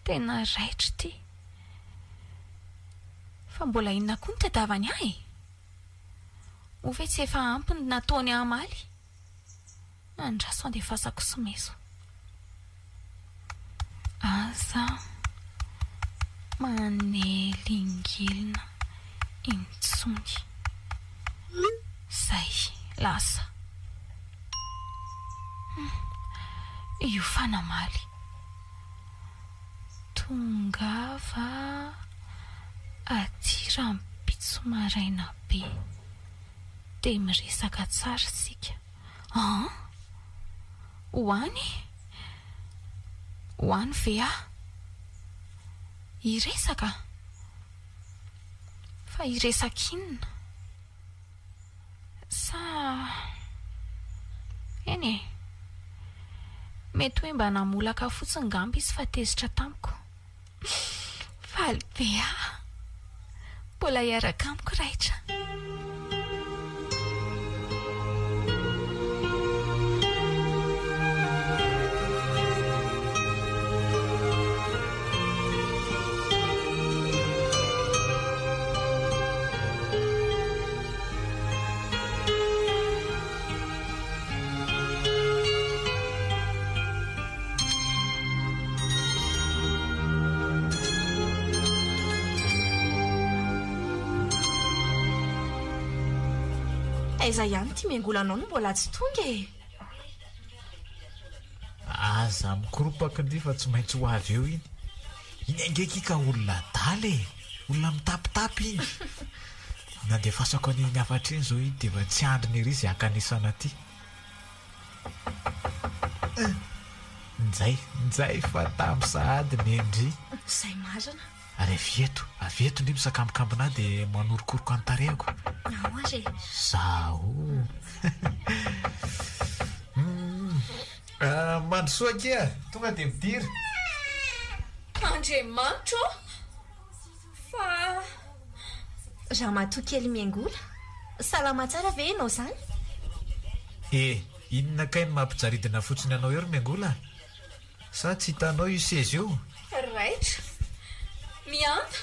tena raitra ity. Fa mbola inona koa no tadiavany ahy e? Moa ve tsy efa ampy ny nataony hamaly? Andraso andefasako someso. Aza manelingelina intsony. Zay, lasa. Hum, io fa namaly. Tongava aty rahampitso maraina be dia miresaka tsara isika. An? Ho any? Ho any ve aho? Hiresaka? Fa hiresaka inona? Sa. Eny e. Mety hoe mba namolaka fotsiny ngamba izy fa tezitra tamiko. Faly be aho. Mbola hiaraka amiko Raitra. Aiza ihany ity miangolanao no mbola tsy tonga e? Aza mikoropaka ndry fa tsy maintsy ho avy eo iny. Iny ange ki ka olona adala e! Olona mitapitapy iny. Nandefasako an'iny hafatra iny izao iny dia efa tsy andriny ery izay hankanesana aty. Eh! Njay, njay fa tamy sahady nendry. Izay marina. Ary avy eto, avy eto ndry misakambokambona ahy dia manorokoroka ny tarehiko. Ao ary e. Zaho. Hum. Mandrosoa akia, tonga dia midira. Andriamanitra ô! Fa. Ramatoa kely miangola, salama tsara ve ianao izany? E, inona kay no mampijaridina fotsiny anao eo ry miangola? Sa tsy hitanao io seza io? Raitra. Mihanta.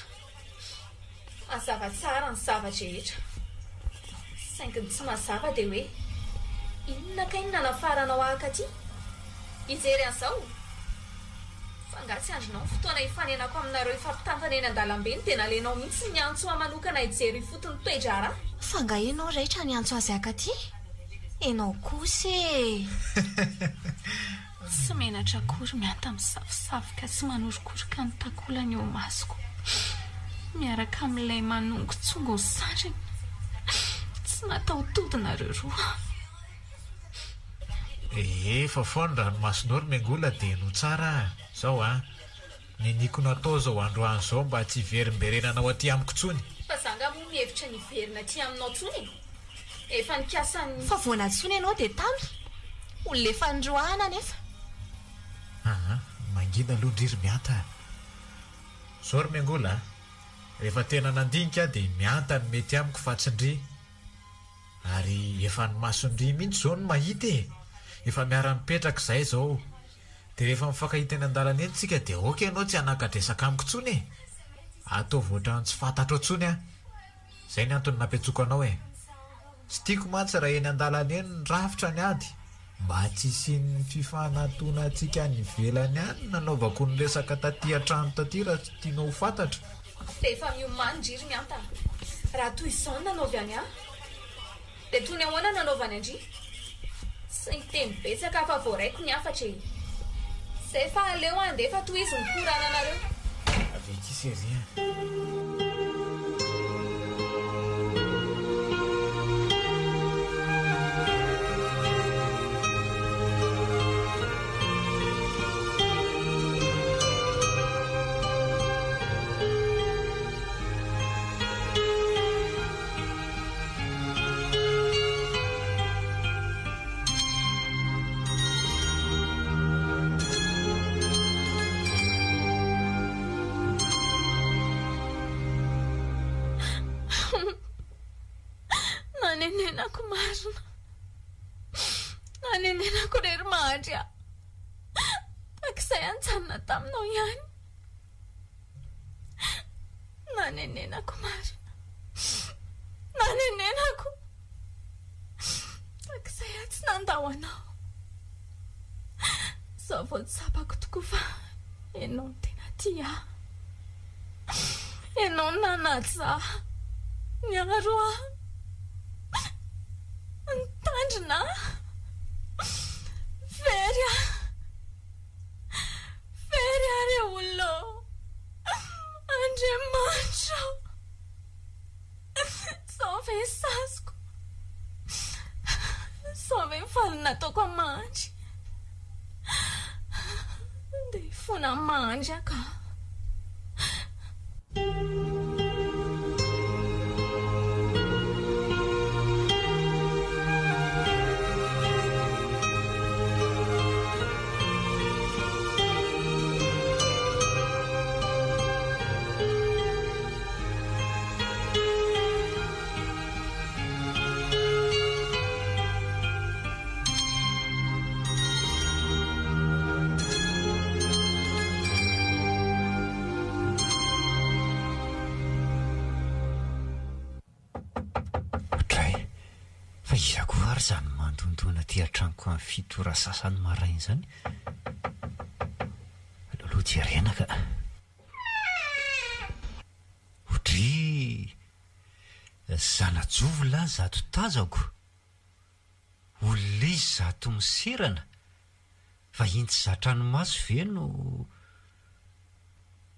Mazava tsara ny zava-drehetra. Saingy ny tsy mazava dia hoe, inona kay no nanafaranao ahy akaty? Hijery an'izao? Fa angaha tsy andrinao ny fotoana hifanenako aminareo hifampitantana eny an-dalambe no dia nalainao mihitsy ny antso ahy manokana hijery ifotony toe-draharaha? Fa angaha ianao raitra niantso azy hakaty? Ianao kosa e! Tsy menatra akory mihanta misavosavoka sy manorokoroka ny takolany eo imasoko miaraka amin'ilay manongotsongo ny sandriny. Tsy mataho-tody nareo roa. Ee, fafao ny ranomasonao ry Mengola dia henoy tsara ah! Zao an! Niniako natao zao androany zao mba tsy hiverimberenanao aty amiko tsony. Fa za nga moa mihevitra ny hiverina aty aminao tsony e! Efa nikasa ny. Fa vao nantsoina ianao dia tamy. Olona efa niroahana anefa. Aa, mangina aloha ndry ry Mihanta a! Zao ry Miangola a! Rehefa tena nandinika aho dia Mihanta no mety amiko fa tsy ndry. Ary efa ny mason-dry mihitsy izao no mahita e! Efa miara-mipetraka izahay izao. Dia rehefa mifankahita eny an-dalana eny tsika dia aoka ianao tsy hanaka-dresaka amiko intsony e! Ataovy ohatran'ny tsy fantatrao intsony aho. Izay ny antony nampiantsoako anao e! Tsy tiako mantsy raha eny an-dalana eny ny rafitra ny ady. Mba tsy hisian'ny fifanatonantsika any ivelany any no nanaovako ny resaka taty an-trano taty raha tsy tianao ho fantatra. Dia efa miomany ndry ry Mianta a! Raha toy izao no nanaovy any ahy, dia toy ny ahoana no nanaovany an-dry? Tsy niteny betsaka fa voaraiko ny hafatra e! Izay fa aleo handeha fa tohizo ny korananareo. Avia akia chérie a! Nanenenako marina. Nanenenako re ry Mahandry a. Tahak'izay aho nijanona taminao ihany. Nanenenako marina. Nanenenako. Tahak'izay aho tsy nandao anao. Izao vao tsapako tokoa fa ianao no tena tia ahy. Ianao no nanaja ahy, niaro ahy, nitandrina ahy. Very aho. Very aho re olona ô! Andriamanitra ô! Izao ve ny saziko? Izao ve ny valiny nataoko an'i Mahandry? Dia hifona amin'i Mahandry aho ka. Dray, fa iza koa ary izany mandondona aty an-tranoko amin'ny fito ora sasany maraina izany? Aleo aloha jerena ka. Odryy! Zana-jovy lahy zato tazako! Olona izy zato miserana! Vahiny tsy zatra ny maso ve no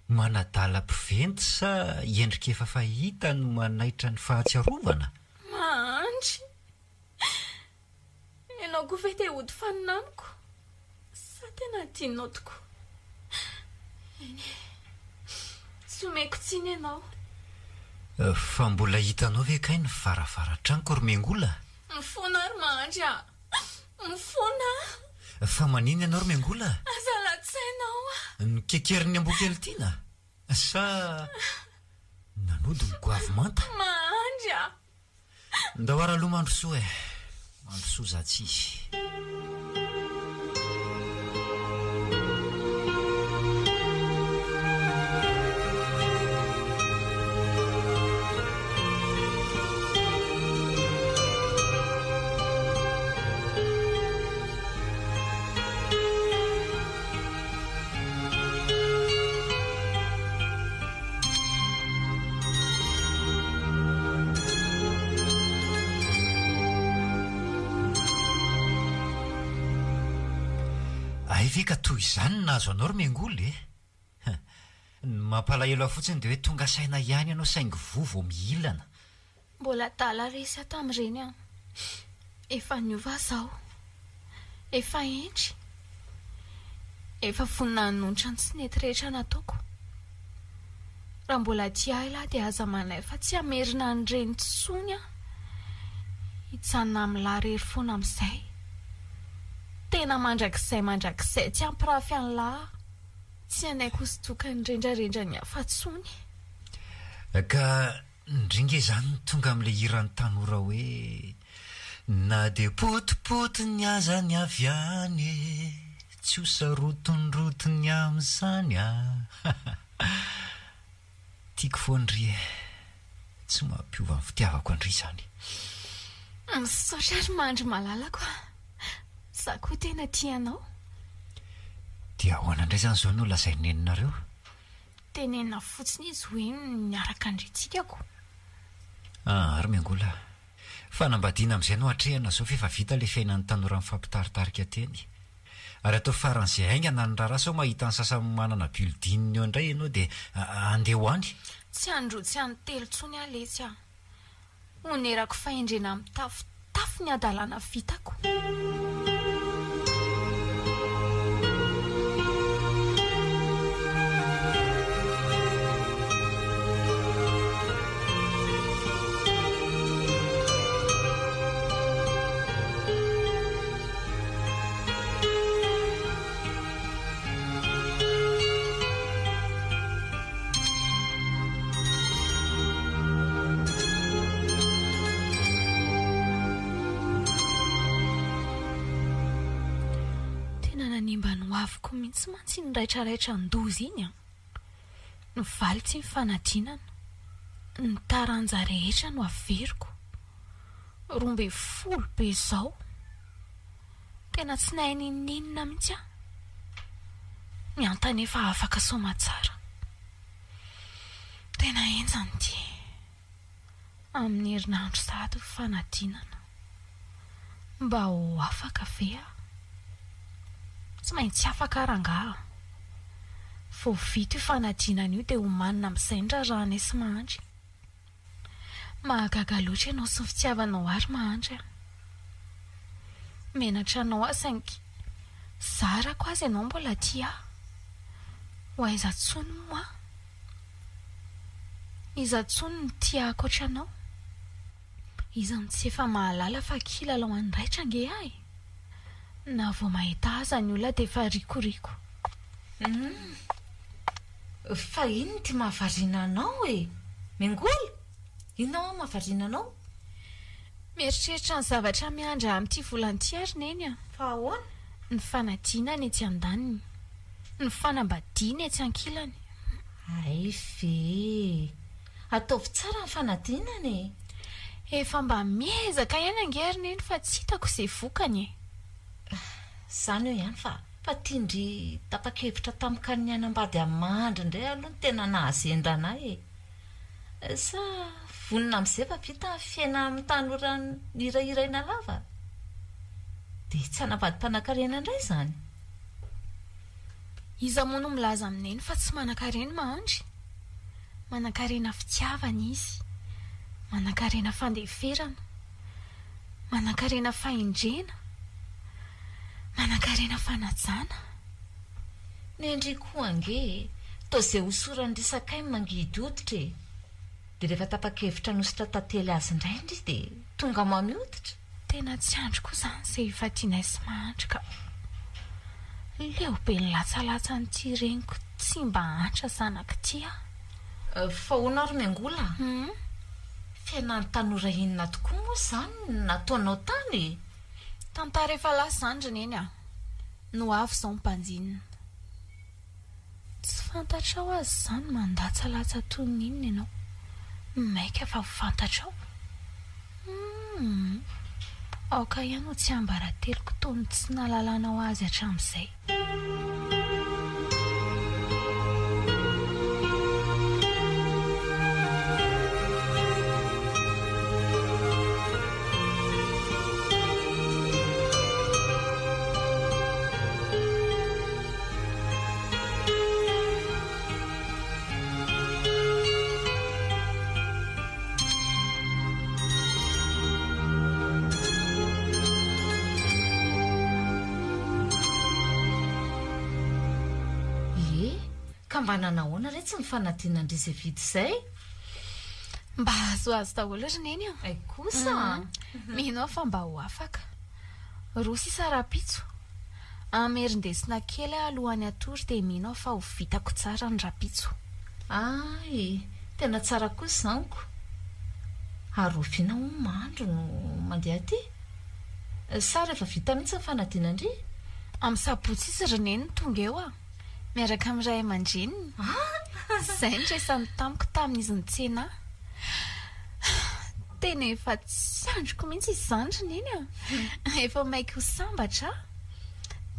manadala mpiventy sa endrika efa fahita no manaitra ny fahatsiarovana? Mahandry! Ianao koa ve te hody fanina amiko? Sa tena adinonao tokoa? Eny e, tsy omeko tsiny ianao. Fa mbola hitanao ve kay ny varavaran-tranoko ry Mengola? Mifona aho ry Mahandry a! Mifona aho! Fa maninona ianao ry Mengola? Aza latsaina aho a! Nikekerin'ny amboa kely tiana? Sa nanody ny goavy manta? Mahandry a! Ndao ary aloha mandrosoa e! Mandrosoa za tsy izy. Hay ve ka toy izany ny nahazo anao ry Mengola e? Ny mampalahelo ahy fotsiny dia hoe tonga saina ihany ianao saingy voa vao mihilana. Mbola adala resy aho tamin'ireny an! Efa niova aho izao. Efa hendry. Efa vonona hanonitra ny tsy nety rehetra nataoko. Raha mbola tia ahy lahy dia aza manahy fa tsy hamerina an'ireny intsony aho. Hijanona amin'lah irery foana amin'izay. Tena mandrakizay mandrakizay tsy hampirafy an'lah aho. Tsy hanaiky ho sodokan'ny rendrarendran'ny hafa intsony. Ka ndry nge zany no tonga amin'ilay hiran'ny tanora hoe Na dia potipotiny aza ny avy any e, tsy ho sarotondrotony amin'izany a! Tiako foana ndry e! Tsy mampiova ny fitiavako an-dry izany. Misaotra ry Mandry malalako a! Za koa tena tia anao. Dia ahoana indray izany izao no lazain'i neninareo? Tenenina fotsiny izy hoe miaraka indray tsika ko. Ah, ry Miangola. Fanambadiana amin'izay no atrehina izao f'efa vita ilay fiainan'ny tanora nifampitaritarika teny. Ary atao faran'izay haingana ny raharaha sao mahita ny sasany manana building eo indray ianao dia handeha ho any. Tsy androa tsy andro telo intsony aho letsy a. Onerako fahendrena mitafotafo ny hadalana vitako. Tena nanimba ny hoaviko mihitsy mantsy iny raitraraitra an-doza iny an! Ny valy tsy nifanadinana, ny taranja rehetra no averiko. 12 be izao. Tena tsy nahay n'inon'inona mihitsy aho. Mihanta anefa afaka soamatsara. Tena henjana ity. Amin'ny herinandro sahady ny fanadinana. Mba ho afaka ve aho? Tsy maintsy afaka aho rangaha a! Vao vita io fanadinana io dia omanina amin'izay ny raharahanay sy Mahandry. Mahagaga loatra ianao sy ny fitiavanao ahy ry Mahandry a! Menatra anao aho saingy zarako aza ianao mbola tia ahy. Ho aiza intsony moa aho? Iza intsony no tia ahy ankoatra anao? Iza no tsy efa mahalala fa kilalao an'ny raitra ange aho e! Na vao mahita ahy aza ny olona dia efa rikoriko. Humm. Fa inona ity mahavariana anao e? Miangola? Inona hoa mahavariana anao? Mieritreritra ny zavatra miandry ahy amin'ity volana ity aho ry Neny a! Fa ahoana? Ny fanadinana etsy andaniny. Ny fanambadiana etsy ankilany. Hay ve e! Ataovy tsara ny fanadinana e! Efa mba miezaka ihany ange ry Neny fa tsy hitako izay vokany e! Izany eo ihany fa fa tian-dry tapa-kevitra tampoka ny hanambady amin'i Mahandry indray aloha no tena nahazendana ahy e! Sa vonona amin'izay fa vita ny fiainana amin'ny tanora nihirahiraina lava? Dia tsy hanambady mpanankarena indray izany? Iza moa no milaza amin'i Neny fa tsy manankarena i Mahandry? Manankarena fitiavana izy. Manankarena fandeferana. Manankarena fahendrena. Manankarena fanajana. Nendry koa ange e! Toa izay hosoran'ny resakay ny mangidy hoditra e! Dia rehefa tapa-kevitra hanosotra tantely azy indray ndry dia tonga mamy hoditra. Tena tsy andry koa izany izay hifadianay sy mahandry ka. Leo be ny latsalatsa an'ity reniko tsy mba antra zanaka ity aho. Fa hono ary Miangola a! Fiainan'ny tanora inona tokoa moa izany no nataonao tany e? Tantara efa lasa izany ry Neny a! No avy izao ny mpanjinina. Tsy fantatrao aza izany mandatsalatsa toy ny inona ianao. Maika fa ho fantatrao. Humm. Aoka ihany ho tsiambarateloko toy ny tsy nahalalanao azy hatramin'izay. Ie, ka mba nanahoana re tsy ny fanadinandry izay vita izay? Mba azoazo daholo ry Neny a! Hay kosa a! Mino aho fa mba ho afaka. Roa sisa rahampitso. Hamerin-desona kely aho alohan'ny hatory dia mino aho fa ho vitako tsara ny rahampitso. Hay, tena tsara kosa izany ko! Ary oviana hono Mandry no mandeha aty? Sa rehefa vita mihitsy ny fanadinandry? Amin'ny sabotsy izy ry Neny no tonga eo a! Miaraka amin'ny ray aman-dreniny. Izay no resany tamiko tamin'izy nitsena ahy. Tena efa tsy andriko mihitsy izany ry Neny a! Efa maika ho sambatra aho.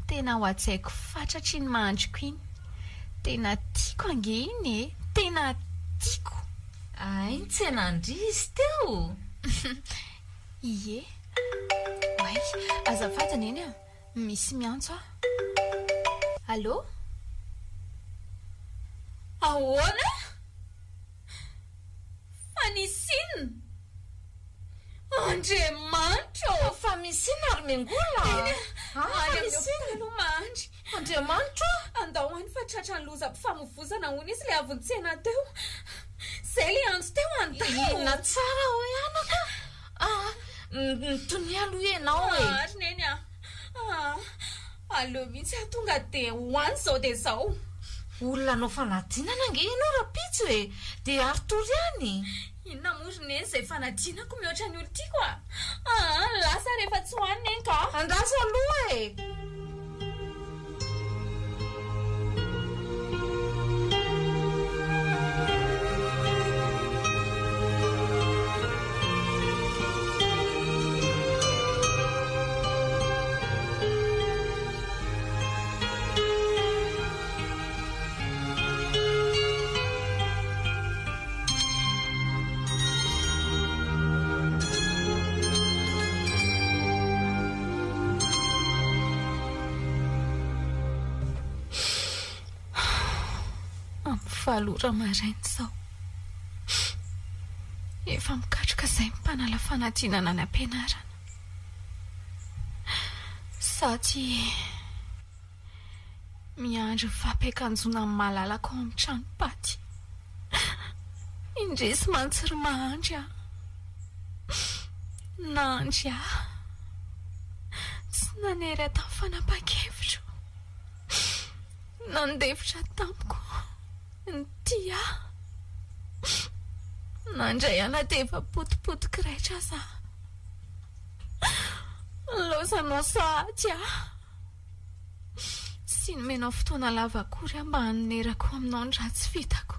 Tena ho hajaiko fatratra iny mahandriko iny. Tena tiako ange iny e! Tena tiako! Hay nitsena an-dry izy teo? Ie. Oay, azafady Neny a! Misy miantso aho. Allô? Ahoana? Fa nisy inona? Andriamanitra ô! Fa misy inona ry Mengola a? Eny a! Any amin'ny hopitaly ho mandry. Andriamanitra ô! Andao any fa tratran'ny lozam-pifamoivozana hono izy ilay avy nitsena teo. Izay ilay antso teo, andao! Inona tsara hoy anaka a! Mitonia aloha ianao e! Ah ry Neny a! Ah! Aleo mihitsy aho tonga dia ho any izao dia izao. Olona hanao fanadinana ange ianao rahampitso e! Dia ary-tory ihany! Inona moa ry Neny izay fanadinako mihoatra ny olon-tiako a! Aa! Lasa rehefa tsy ho any Neny ka! Andraso aloha e! Amin'ny valo ora maraina izao. Efa mikatroka izay ny mpanala fanadinana any am-pianarana. Sady miandry ny fampiakanjoana ny malalako ao amin'ny tranom-paty. Indrisy mantsy ry Mahandry a! Nandry ahy. Tsy nanery ahy tamin'ny fanapahan-kevitro. Nandefitra tamiko. Nitia ahy. Nandray ahy na dia efa potipotiky raitra aza aho. Nilaozanao sahady aho. Tsy nomenao fotoana lava akory aho mba hanonerako aminao ny ratsy vitako.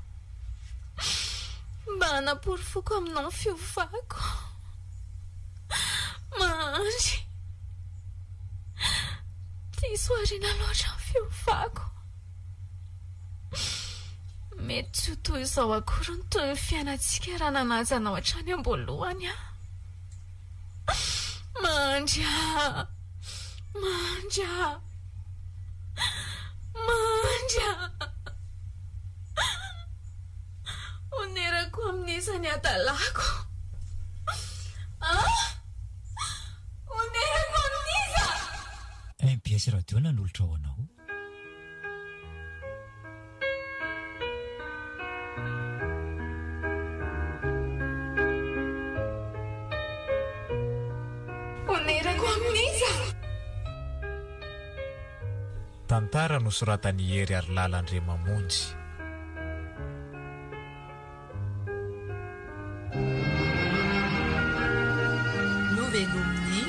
Mba hanaporofoko aminao ny fiovako. Mahandry. Diso aoriana loatra ny fiovako. Mety tsy ho toy izao akory ny tohin'ny fiainantsika raha nanaja anao hatrany am-boalohany aho. Mahandry aho. Mahandry aho. Mahandry aho. Onerako amin'iza ny hadalako? Ah! Onerako amin'iza? Mbs Radio nanolotra ho anao. Onerako amin'iza? Tantara nosoratan'i Hery Harilala Andriamamonjy. Novelomin'i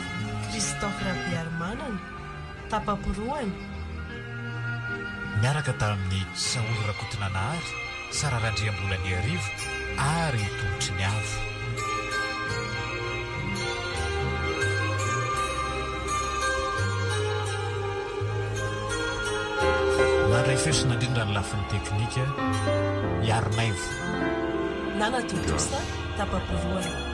Christophe Rabearimanana, tapa-porohana. Niaraka tamin'i Saholy Rakotonanahary, Sara Randriambolaniarivo ary i Tolotriniavo. Nandray feo sy nandrindra ny lafiny teknika i Harinaivo. Nanatontosa tapa-porohana.